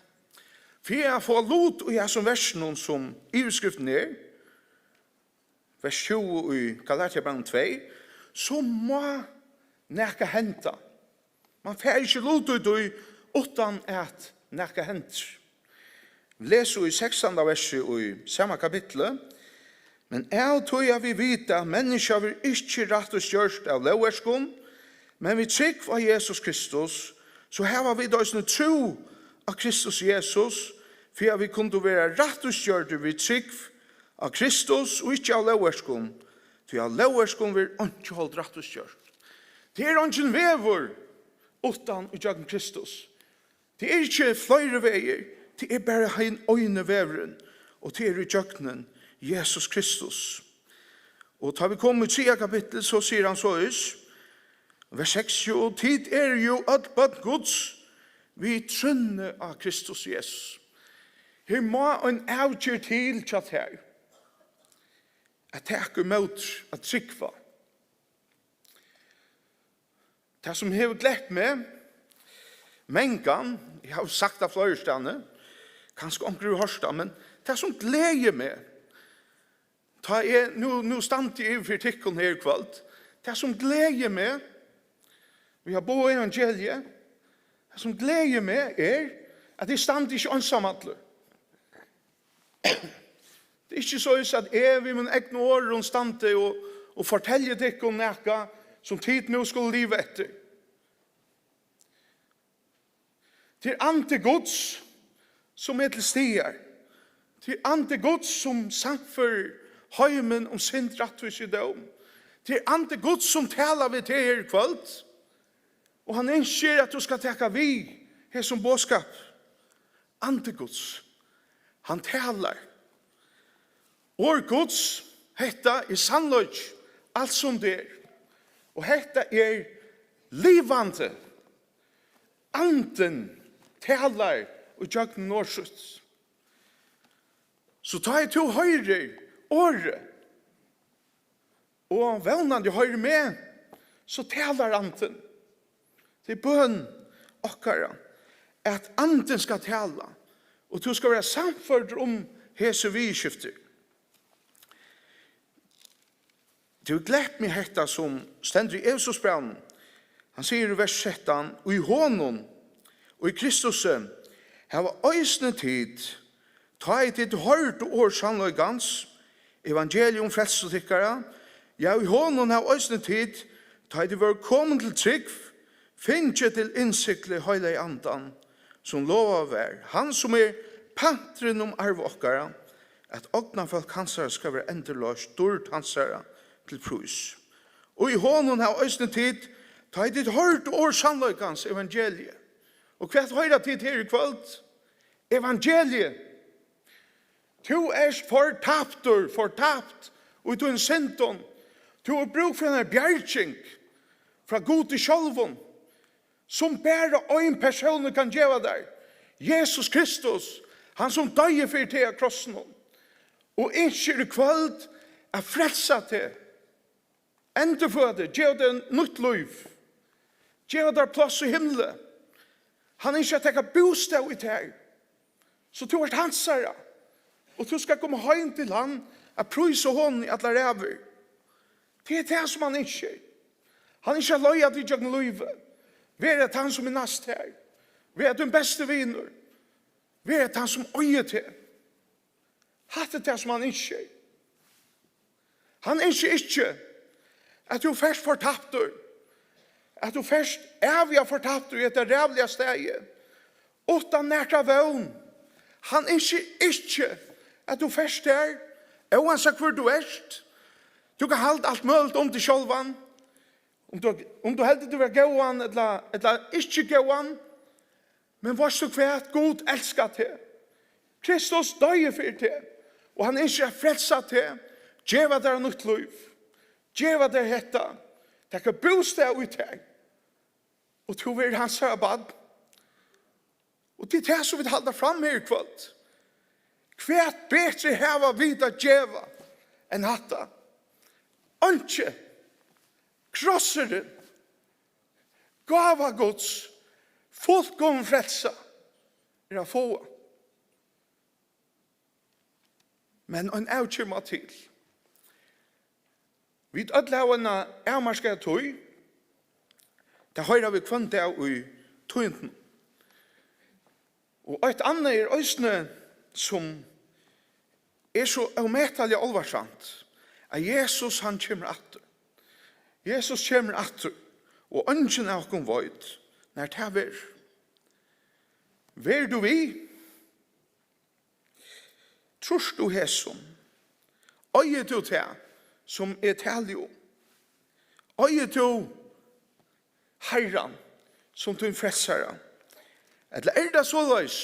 Fyri at fáa lut í hasum versinum, sum yvirskriftin er, vers tjúgu í Galatiabrævinum tvey, so má nakað henda. Man fær ikki lut í tí, uttan at nakað hendir. Les í sekstanda versi í sama kapitli: "Men av tí at vit vita, at menniskja verður ikki rættvísgjørt av lógverkum, men við trúgv á Jesus Kristus, so hava vit eisini trúð á Kristus Jesus, fyri at vit kundu verða rættvísgjørdir við trúgv á Kristus og ikki av lógverkum, tí av lógverkum verður einki hold rættvísgjørt." Tað er eingin vegur uttan ígjøgnum Kristus. Tað er ikki fleiri vegir, tað er bara hin eini vegurin, og tað er ígjøgnum Jesus Kristus. Og tá vit koma í triðja kapittul, so sigur hann soleiðis, vers seks: "Og tit eru jú øll børn Guds, við trúnni á Kristus Jesus." Her má ein avgerð til hjá tær at taka ímóti, at trúgva. Tað, sum hevur glett meg mangan, eg havi sagt tað fleiri staðni, kanska onkur hevur hoyrt tað, men tað, sum gleðir meg, tá eg, nú, nú standi eg yvir fyri tykkum her í kvøld, tað, sum gleðir meg, við at boða evangeliið, tað, sum gleðir meg, er, at eg standi ikki einsamallur. Tað er ikki soleiðis, at eg við mínum egnu orðum standi og, og fortelji tykkum nakað, sum tit nú skulu liva eftir. Tað er andi Guds, sum er til staðar. Tað er andi Guds, sum sannførir heimin um synd, rættvísi og dóm. Tað er andi Guds, sum talar við teg her í kvøld. Og hann ynskir, at tú skal taka við hesum boðskap. Andi Guds, hann talar. Orð Guds, hetta er sannleiki, alt sum tað er. Og hetta er livandi. Andin talar í gjøgnum orð sítt. So tá ið tú hoyrir orðið, og vónandi hoyrir meg, so talar Andin. Tað er bøn okkara, at Andin skal tala, og tú skal vera sannførdur um hesi viðurskifti. Tað hevur glett meg hetta, sum stendur í Efesusbrævinum. Hann sigur í vers trettan: "Og í honum, og í Kristusi, hava eisini tit, tá ið tit hoyrdu orð sannleikans, evangelium frelsu tykkara, ja, í honum hava eisini tit, tá ið tit vóru komin til trúgv, fingið til innsigli Heilagi Andan, sum lovaður var, hann sum er panturin um arv okkara, at ognarfólk hansara skal vera endurloyst, dýrd hansara til prís. Og í honum hava eisini tit, tá ið tit hoyrdu orð sannleikans, evangeliið. Og hvat hoyra tit her í kvøld? Evangeliið. Tú ert fortaptur, fortapt í tínum syndum. Tú hevur brúk fyri eina bjarging frá Gudi sjálvum, sum bara ein persónur kann geva tær. Jesus Kristus, hann sum doyði fyri teg á krossinum, og ynskir í kvøld at frelsa teg, endurføða teg, geva tær nýtt lív, geva tær pláss í himli. Hann ynskir at taka bústað í tær, so tú ert hansara, og tú skal koma heim til hann at prísa honum í allar ævir. Tað er tað, sum hann ynskir. Hann ynskir at leiða teg gjøgnum lívið. Vera tann, sum er næst tær. Vera tín besti vinur. Vera tann, sum eigur teg. Hatta er tað, sum hann ynskir. Hann ynskir ikki, at tú fert fortaptur, at tú fert æviga fortaptur í hetta ræðuliga staðið, uttan nakra vón. Hann ynskir ikki, at tú fert har, óansæð hvør tú ert. Tú kanst halda alt møguligt um teg sjálvan, um tú, um tú heldur teg vera góðan ella, ella ikki góðan. Men veitst tú hvat? Gud elskar teg. Kristus doyði fyri teg, og hann ynskir at frelsa teg, geva tær nýtt lív, geva tær hetta, taka bústað í tær, og tú verður hansara barn. Og tað er tað, sum vit halda fram her í kvøld. Hvat betri hava vit at geva enn hatta? Einki. Krossurin, gáva Guds, fullkomin frelsa er at fáa. Men ein avkima til. Vit øll hava eina avmarkaða tíð. Tað hoyra vit hvønn dag í tíðindunum. Og eitt annað er eisini, sum er so ómetaliga álvarsamt, at Jesus, hann kemur aftur. Jesus kemur aftur, og eingin av okkum veit, nær tað verður. Verður tú við? Trýrt tú hesum? Eigur tú tað, sum eg tali um? Eigur tú Harran sum tín frelsara? Ella er tað soleiðis,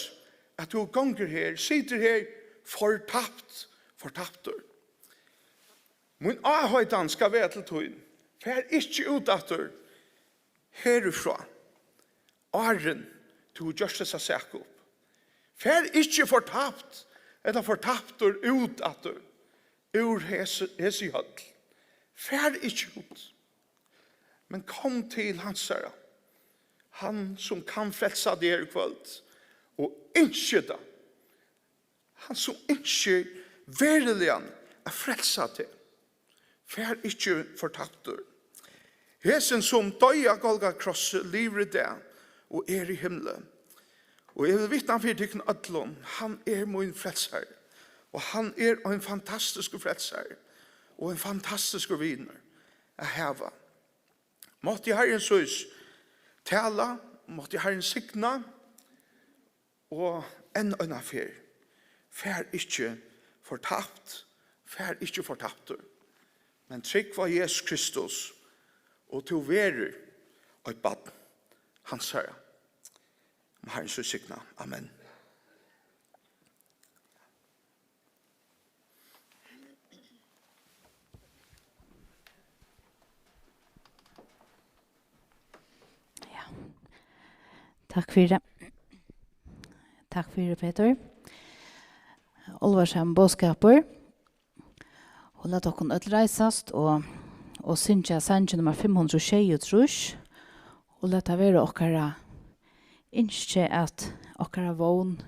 at tú gongur her, situr her, fortapt, fortaptur? Mín áheitan skal vera til tín. Far ikki út aftur herifrá, áðrenn tú hevur gjørt hesa sak upp. Far ikki fortapt ella fortaptur út aftur úr hesi, hesi høll. Far ikki út, men kom til hansara, hann sum kann frelsa teg her í kvøld, og ynskir tað. Hann sum ynskir veruliga at frelsa teg. Far ikki fortaptur. Hesin sum doyði á Golgata krossi, livir í dag og er í himli. Og eg vil vitna fyri tykkum øllum, hann er mín frelsari. Og hann er ein fantastiskur frelsari og ein fantastiskur vinur at hava. Mátti Harrin sís tala, mátti Harrin signa, og enn eina ferð, far ikki fortapt, far ikki fortaptur, men trúgv á Jesus Kristus, og tú verður eitt barn hansara. Má Harrin so signa. Amen. Ja. Takk fyri. Takk fyri, Petur. Álvarsamur boðskapur. Og lat okkum øll reisast og, og syngja sangin nummar fimm hundrað og sjeyogtrýss. Og lat tað vera okkara ynski, at okkara vón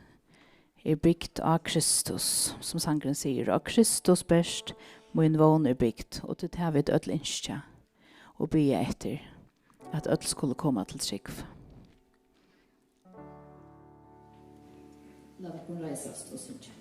er bygd á Kristus, sum sangurin sigur: "Á Kristus bert mín vón er bygd", og tað er tað, vit øll ynskja og biðja eftir, at øll skulu koma til trúgv. Lat okkum reisast og syngja.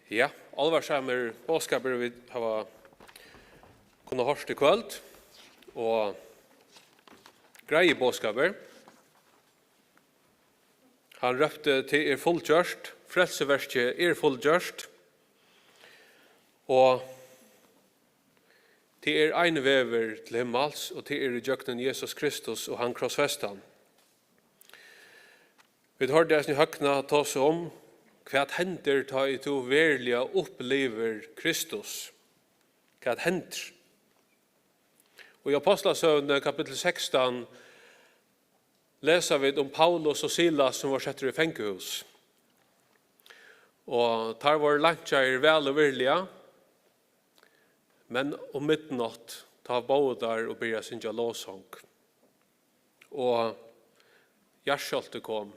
Ja, álvarsamur boðskapur vit hava kunnað hoyrt í kvøld, og greiði boðskapur. Hann rópti: "Tað er fullgjørt, frelsuverkið er fullgjørt, og tað er ein vegur til himmals, og tað er ígjøgnum Jesus Kristus og hann krossfestan." Vit hoyrdu eisini Høgna tosa um, hvat hendir, tá ið tú veruliga upplivir Kristus. Hvat hendir? Og í Apostlasøguni, kapittul sekstan, lesa vit um Paulus og Silas, sum vóru settir í fangahús. Og teir vóru leinkjaðir væl og virðiliga, men um midnátt, tá vóðu teir og byrjaðu at syngja lovsong. Og jarðskjálvti kom.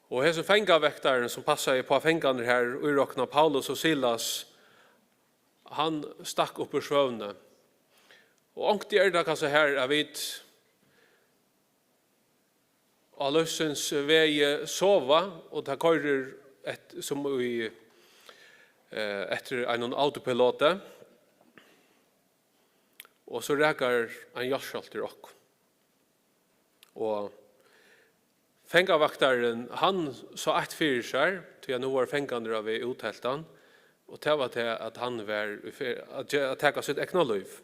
Og hesin fangavektarin, sum passaði upp á fangarnar her, írokna Paulus og Silas, hann stakk upp úr svøvni. Og onkuntíð er tað kanska her, at vit á lívsins vegi sova, og tað koyrir et-, sum í, eh, eftir einum autopiloti, og so rakar ein jarðskjálvti okkum. Og fangavaktarin, hann sá eitt fyri sær, tí at nú vóru fangarnir á veg út, helt hann, og tað var tað, at hann var í ferð at ge-, at taka sítt egna lív.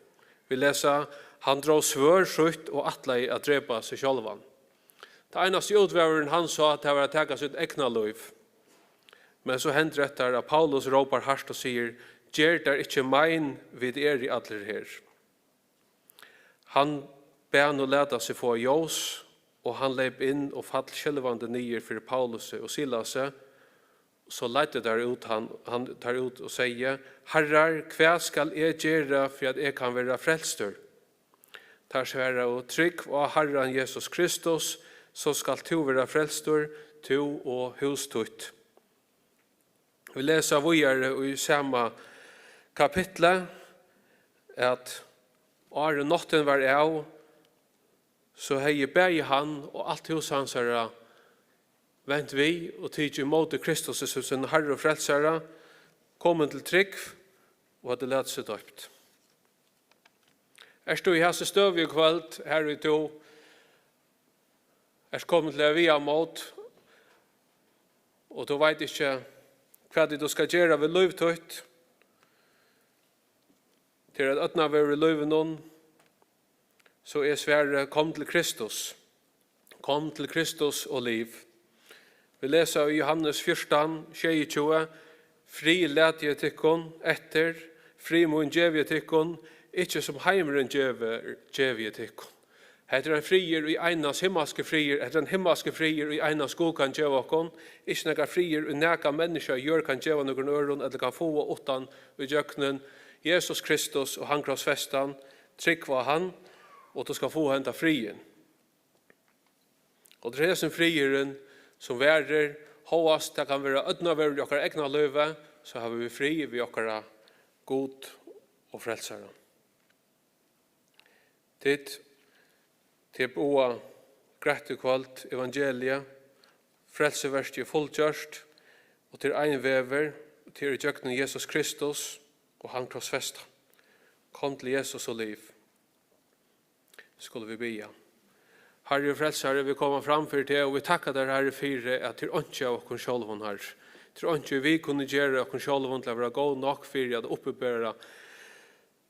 Vit lesa: "Hann dró svørð sítt og ætlaði at drepa seg sjálvan." Tað einasti útvegurin, hann sá, tað var at taka sítt egna lív. Men so hendir hetta, at Paulus rópar hart og sigur: "Ger tær ikki mein, vit eru allir her." Hann bað nú lata seg fáa ljós, og hann leyp inn og fall skelvandi niður fyri Paulusi og Silasi. So leiddu teir út hann, hann teir út og segði: "Harrar, hvat skal eg gera, fyri at eg kann vera frelstur?" Teir svaraðu: "Trúgv á Harran Jesus Kristus, so skalt tú vera frelstur, tú og hús títt." Vit lesa víðari í sama kapitli, at áðrenn náttin var av, so hevði bæði hann og alt hús hansara vent við og tikið ímóti Kristusi sum sín Harra og Frelsara, komin til trúgv og høvdu latið seg doypt. Ert tú í hasi støðu í kvøld, har ið tú ert komin til ein vegamót, og tú veit ikki, hvat ið tú skal gera við lív títt? Tað er ein ódnarveður í lívinum, so er svarið: kom til Kristus. Kom til Kristus og liv. Vit lesa í Jóhannes fjúrtan, sjeyogtjúgu: "Frið lati eg tykkum eftir, frið mín gevi eg tykkum, ikki sum heimurin gevur, gevi eg tykkum." Hetta er ein friður í einans, himmalski friður, hetta er ein himmalski friður í einans Gud kann geva okkum, ikki nakar friður í nakað menniskja á jørð kann geva nøkrum øðrum ella kann fáa uttan ígjøgnum Jesus Kristus og hann krossfestan. Trúgv á hann, og tú skal fáa henda friðin. Og tað er hesin friðurin, sum varir, hóast tað kann vera ódnarveður í okkara egna lívi, so hava vit frið við okkara Gud og Frelsara. Tit, tit boða greitt í kvøld, evangeliið, frelsuverkið er fullgjørt, og tað er ein vegur, og tað er ígjøgnum Jesus Kristus og hann krossfesta. Kom til Jesus og liv. Skulu vit biðja. Harri og Frelsari, vit koma fram fyri teg, og vit takka tær, Harri, fyri at tað er einki av okkum sjálvum, Harri. Tað er einki, vit kunnu gera okkum sjálvum til at vera góð nokk fyri at uppibera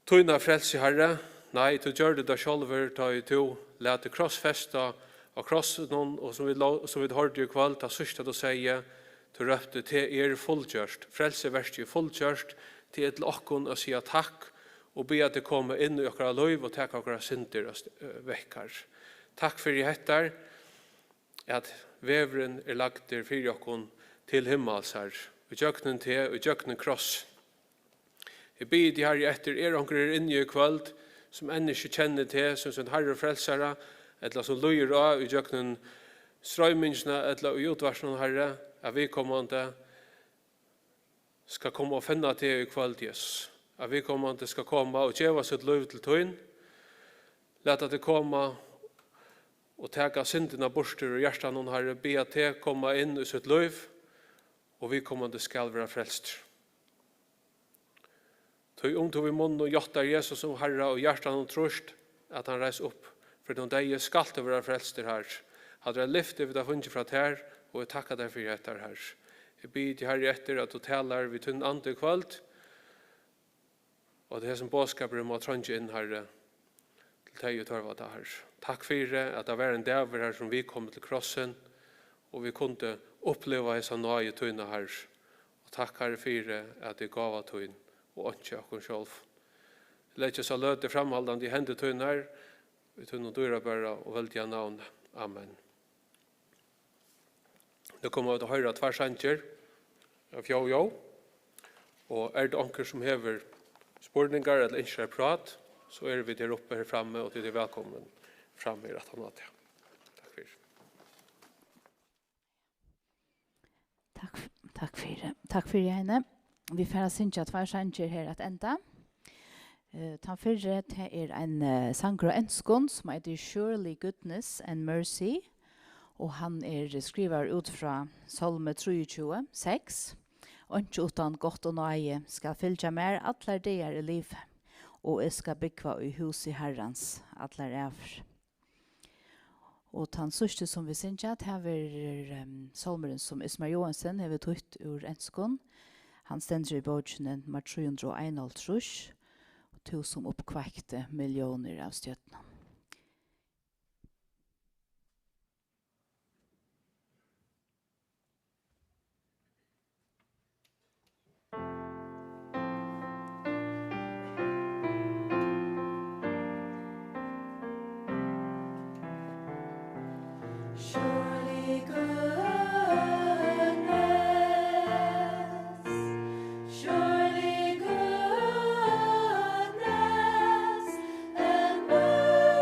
tína frelsi, Harri. Nei, tú gjørdi tað sjálvur, tá ið tú lat teg krossfesta á krossinum, og sum vit lo-, sum vit hoyrdu í kvøld, tað síðsta tú segði, tú rópti: "Tað er fullgjørt." Frelsuverkið er fullgjørt. Tað er til okkum at siga takk og biðja teg koma inn í okkara lív og taka okkara syndir av st-, eh, vekk, Harri. Takk fyri hetta, at vegurin er lagdur fyri okkum til himmals, Harri, ígjøgnum teg, ígjøgnum kross. Eg biði teg, Harri, eftir, er onkur her inni í kvøld, sum enn ikki kennir teg sum sín Harra og Frelsara, ella sum lýðir á ígjøgnum stroymingina ella í útvarpinum, Harri, at viðkomandi skal koma og finna teg í kvøld, Jesus. At viðkomandi skal koma og geva sítt lív til tín. Lata teg koma og taka syndina burtur úr hjartanum, Harri. Biðja teg koma inn í sítt lív, og viðkomandi skal vera frelstur. Tí um tú við munninum játtar Jesus sum Harra og í hjartanum trýrt, at hann reis upp fyri teir deyðu, skalt tú vera frelstur, Harri. Hatta er eitt lyfti, vit hava fingið frá tær, og vit takka tær fyri hetta, Harri. Eg biði teg, Harri, eftir at tú talar við tínum anda í kvøld, og at hesin boðskapurin má treingja inn, Harri, til tey, ið tørva tað, Harri. Takk fyri, at tað var ein dagur, Harri, sum vit komu til krossin, og vit kundu uppliva hesa náði tína, Harri. Og takk, Harri, fyri, at tað er gáva tín og einki okkum sjálvum. Legg hesa løtu framhaldandi í hendur tínar, í tínum dýrabara og veldiga navni. Amen. Nú koma vit at hoyra tveir sangir av Jó Jó. Og er tað onkur, sum hevur spurningar ella ynskir at prata, so eru vit her uppi, her frammi, og tit eru vælkomin fram her aftan á tað. Takk fyri. Takk, f- takk fyri. Takk fyri, Heini. Vit fara at syngja tveir sangir her at enda. Eh, tann fyrri, tað er ein, eh, sangur á enskum, sum eitur Surely Goodness and Mercy, og hann er skrivaður út frá Sálmi trýogtjúgu, seks: "Einki uttan gott og náði skal fylgja mær allar dagar eg livi, og eg skal búgva í húsi Harrans allar ævir." Og tann síðsti, sum vit syngja, tað verður, em, sálmurin, sum Ismar Joensen hevur týtt úr enskum. Hann stendur í bókini nummar trý hundrað og einoghálvtrýss: "Tú sum uppkveikti milliónir av stjørnum." Surely goodness, surely goodness and mercy.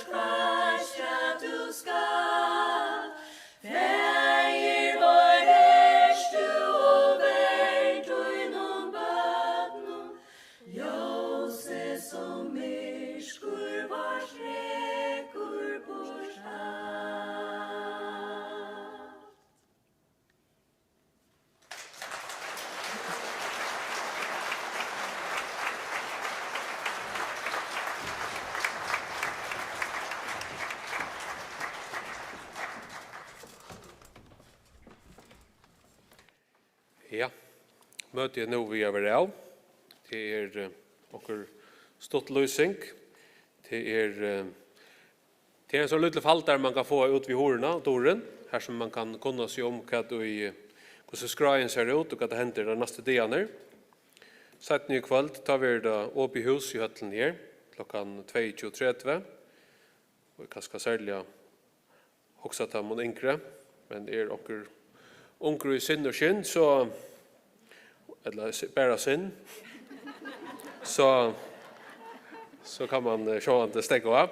Fastja tú skalt, Faðir vor, ert tú og ver tínum børnum, ljósið sum myrkur vort rekur burtur alt. Ja, møtið er nú við at vera av. Tað er, eh, onkur stutt lýsing. Tað er, eh, tað er ein sånn lítil faldari, man kann fáa út við hurðina, dørin, har sum man kann kunna seg um hvat í, hvussu skráin sær út og hvat tað hendir teir næstu dagarnar. Seinni í kvøld, tá verður tað opið hús í høllini her, klokkan tveyogtjúgu tretivu. Og kanska serliga hugsa teimum yngru, men er onkur ungur í sinn og skinn, so, ella s-, bara sinn, so, so kann man, eh, sjálvandi steðga av.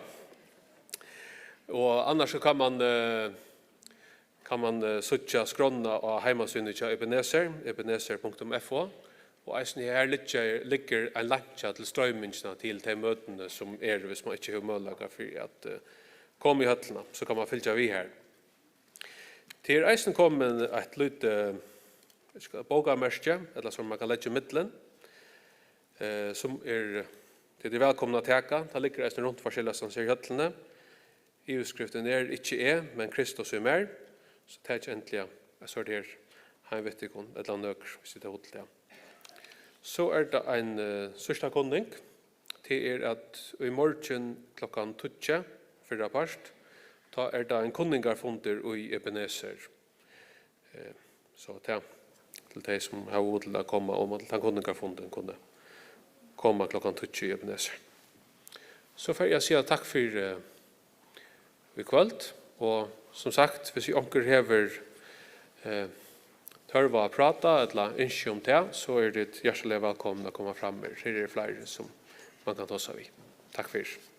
Og annars so kann man, eh, kann man, eh, síggja skránna á heimasíðuni hjá Ebenezer, ebenezer punktum f o, og eisini her liggja, liggur ein leinkja til stroymingina til tey møtini, sum eru, hvis man ikki hevur møguleika fyri at, eh, koma í høllina, so kann man fylgja við har. Tað er eisini komið eitt lítið, eg skal, bókamerki, ella sum man kann leggja í millum, eh, sum er, tað er vælkomna at taka. Tað liggur eisini runt forskelliga staðni í høllini. Yvirskriftin er "Ikki eg, men Kristus í mær", so takið endiliga eitt sort her heim við tykkum, ella nøkur, hvis tit hava hug til tað. So er tað ein, eh, síðsta kunning. Tað er, at í morgin klokkan tíggju fyrrapart, tá er tað ein kunningarfundur í Ebenezer. Eh, so tað til tey, sum hava hug til at koma, um at tann kunningarfundin kunnu koma klokkan tíggju í Ebenezer. So fari eg at siga takk fyri, eh, í kvøld, og sum sagt, hvis onkur hevur, eh, tørv á at práta ella ynski um tað, so eru tit hjartaliga vælkomin at koma fram her. Her eru fleiri, sum man kann tosa við. Takk fyri.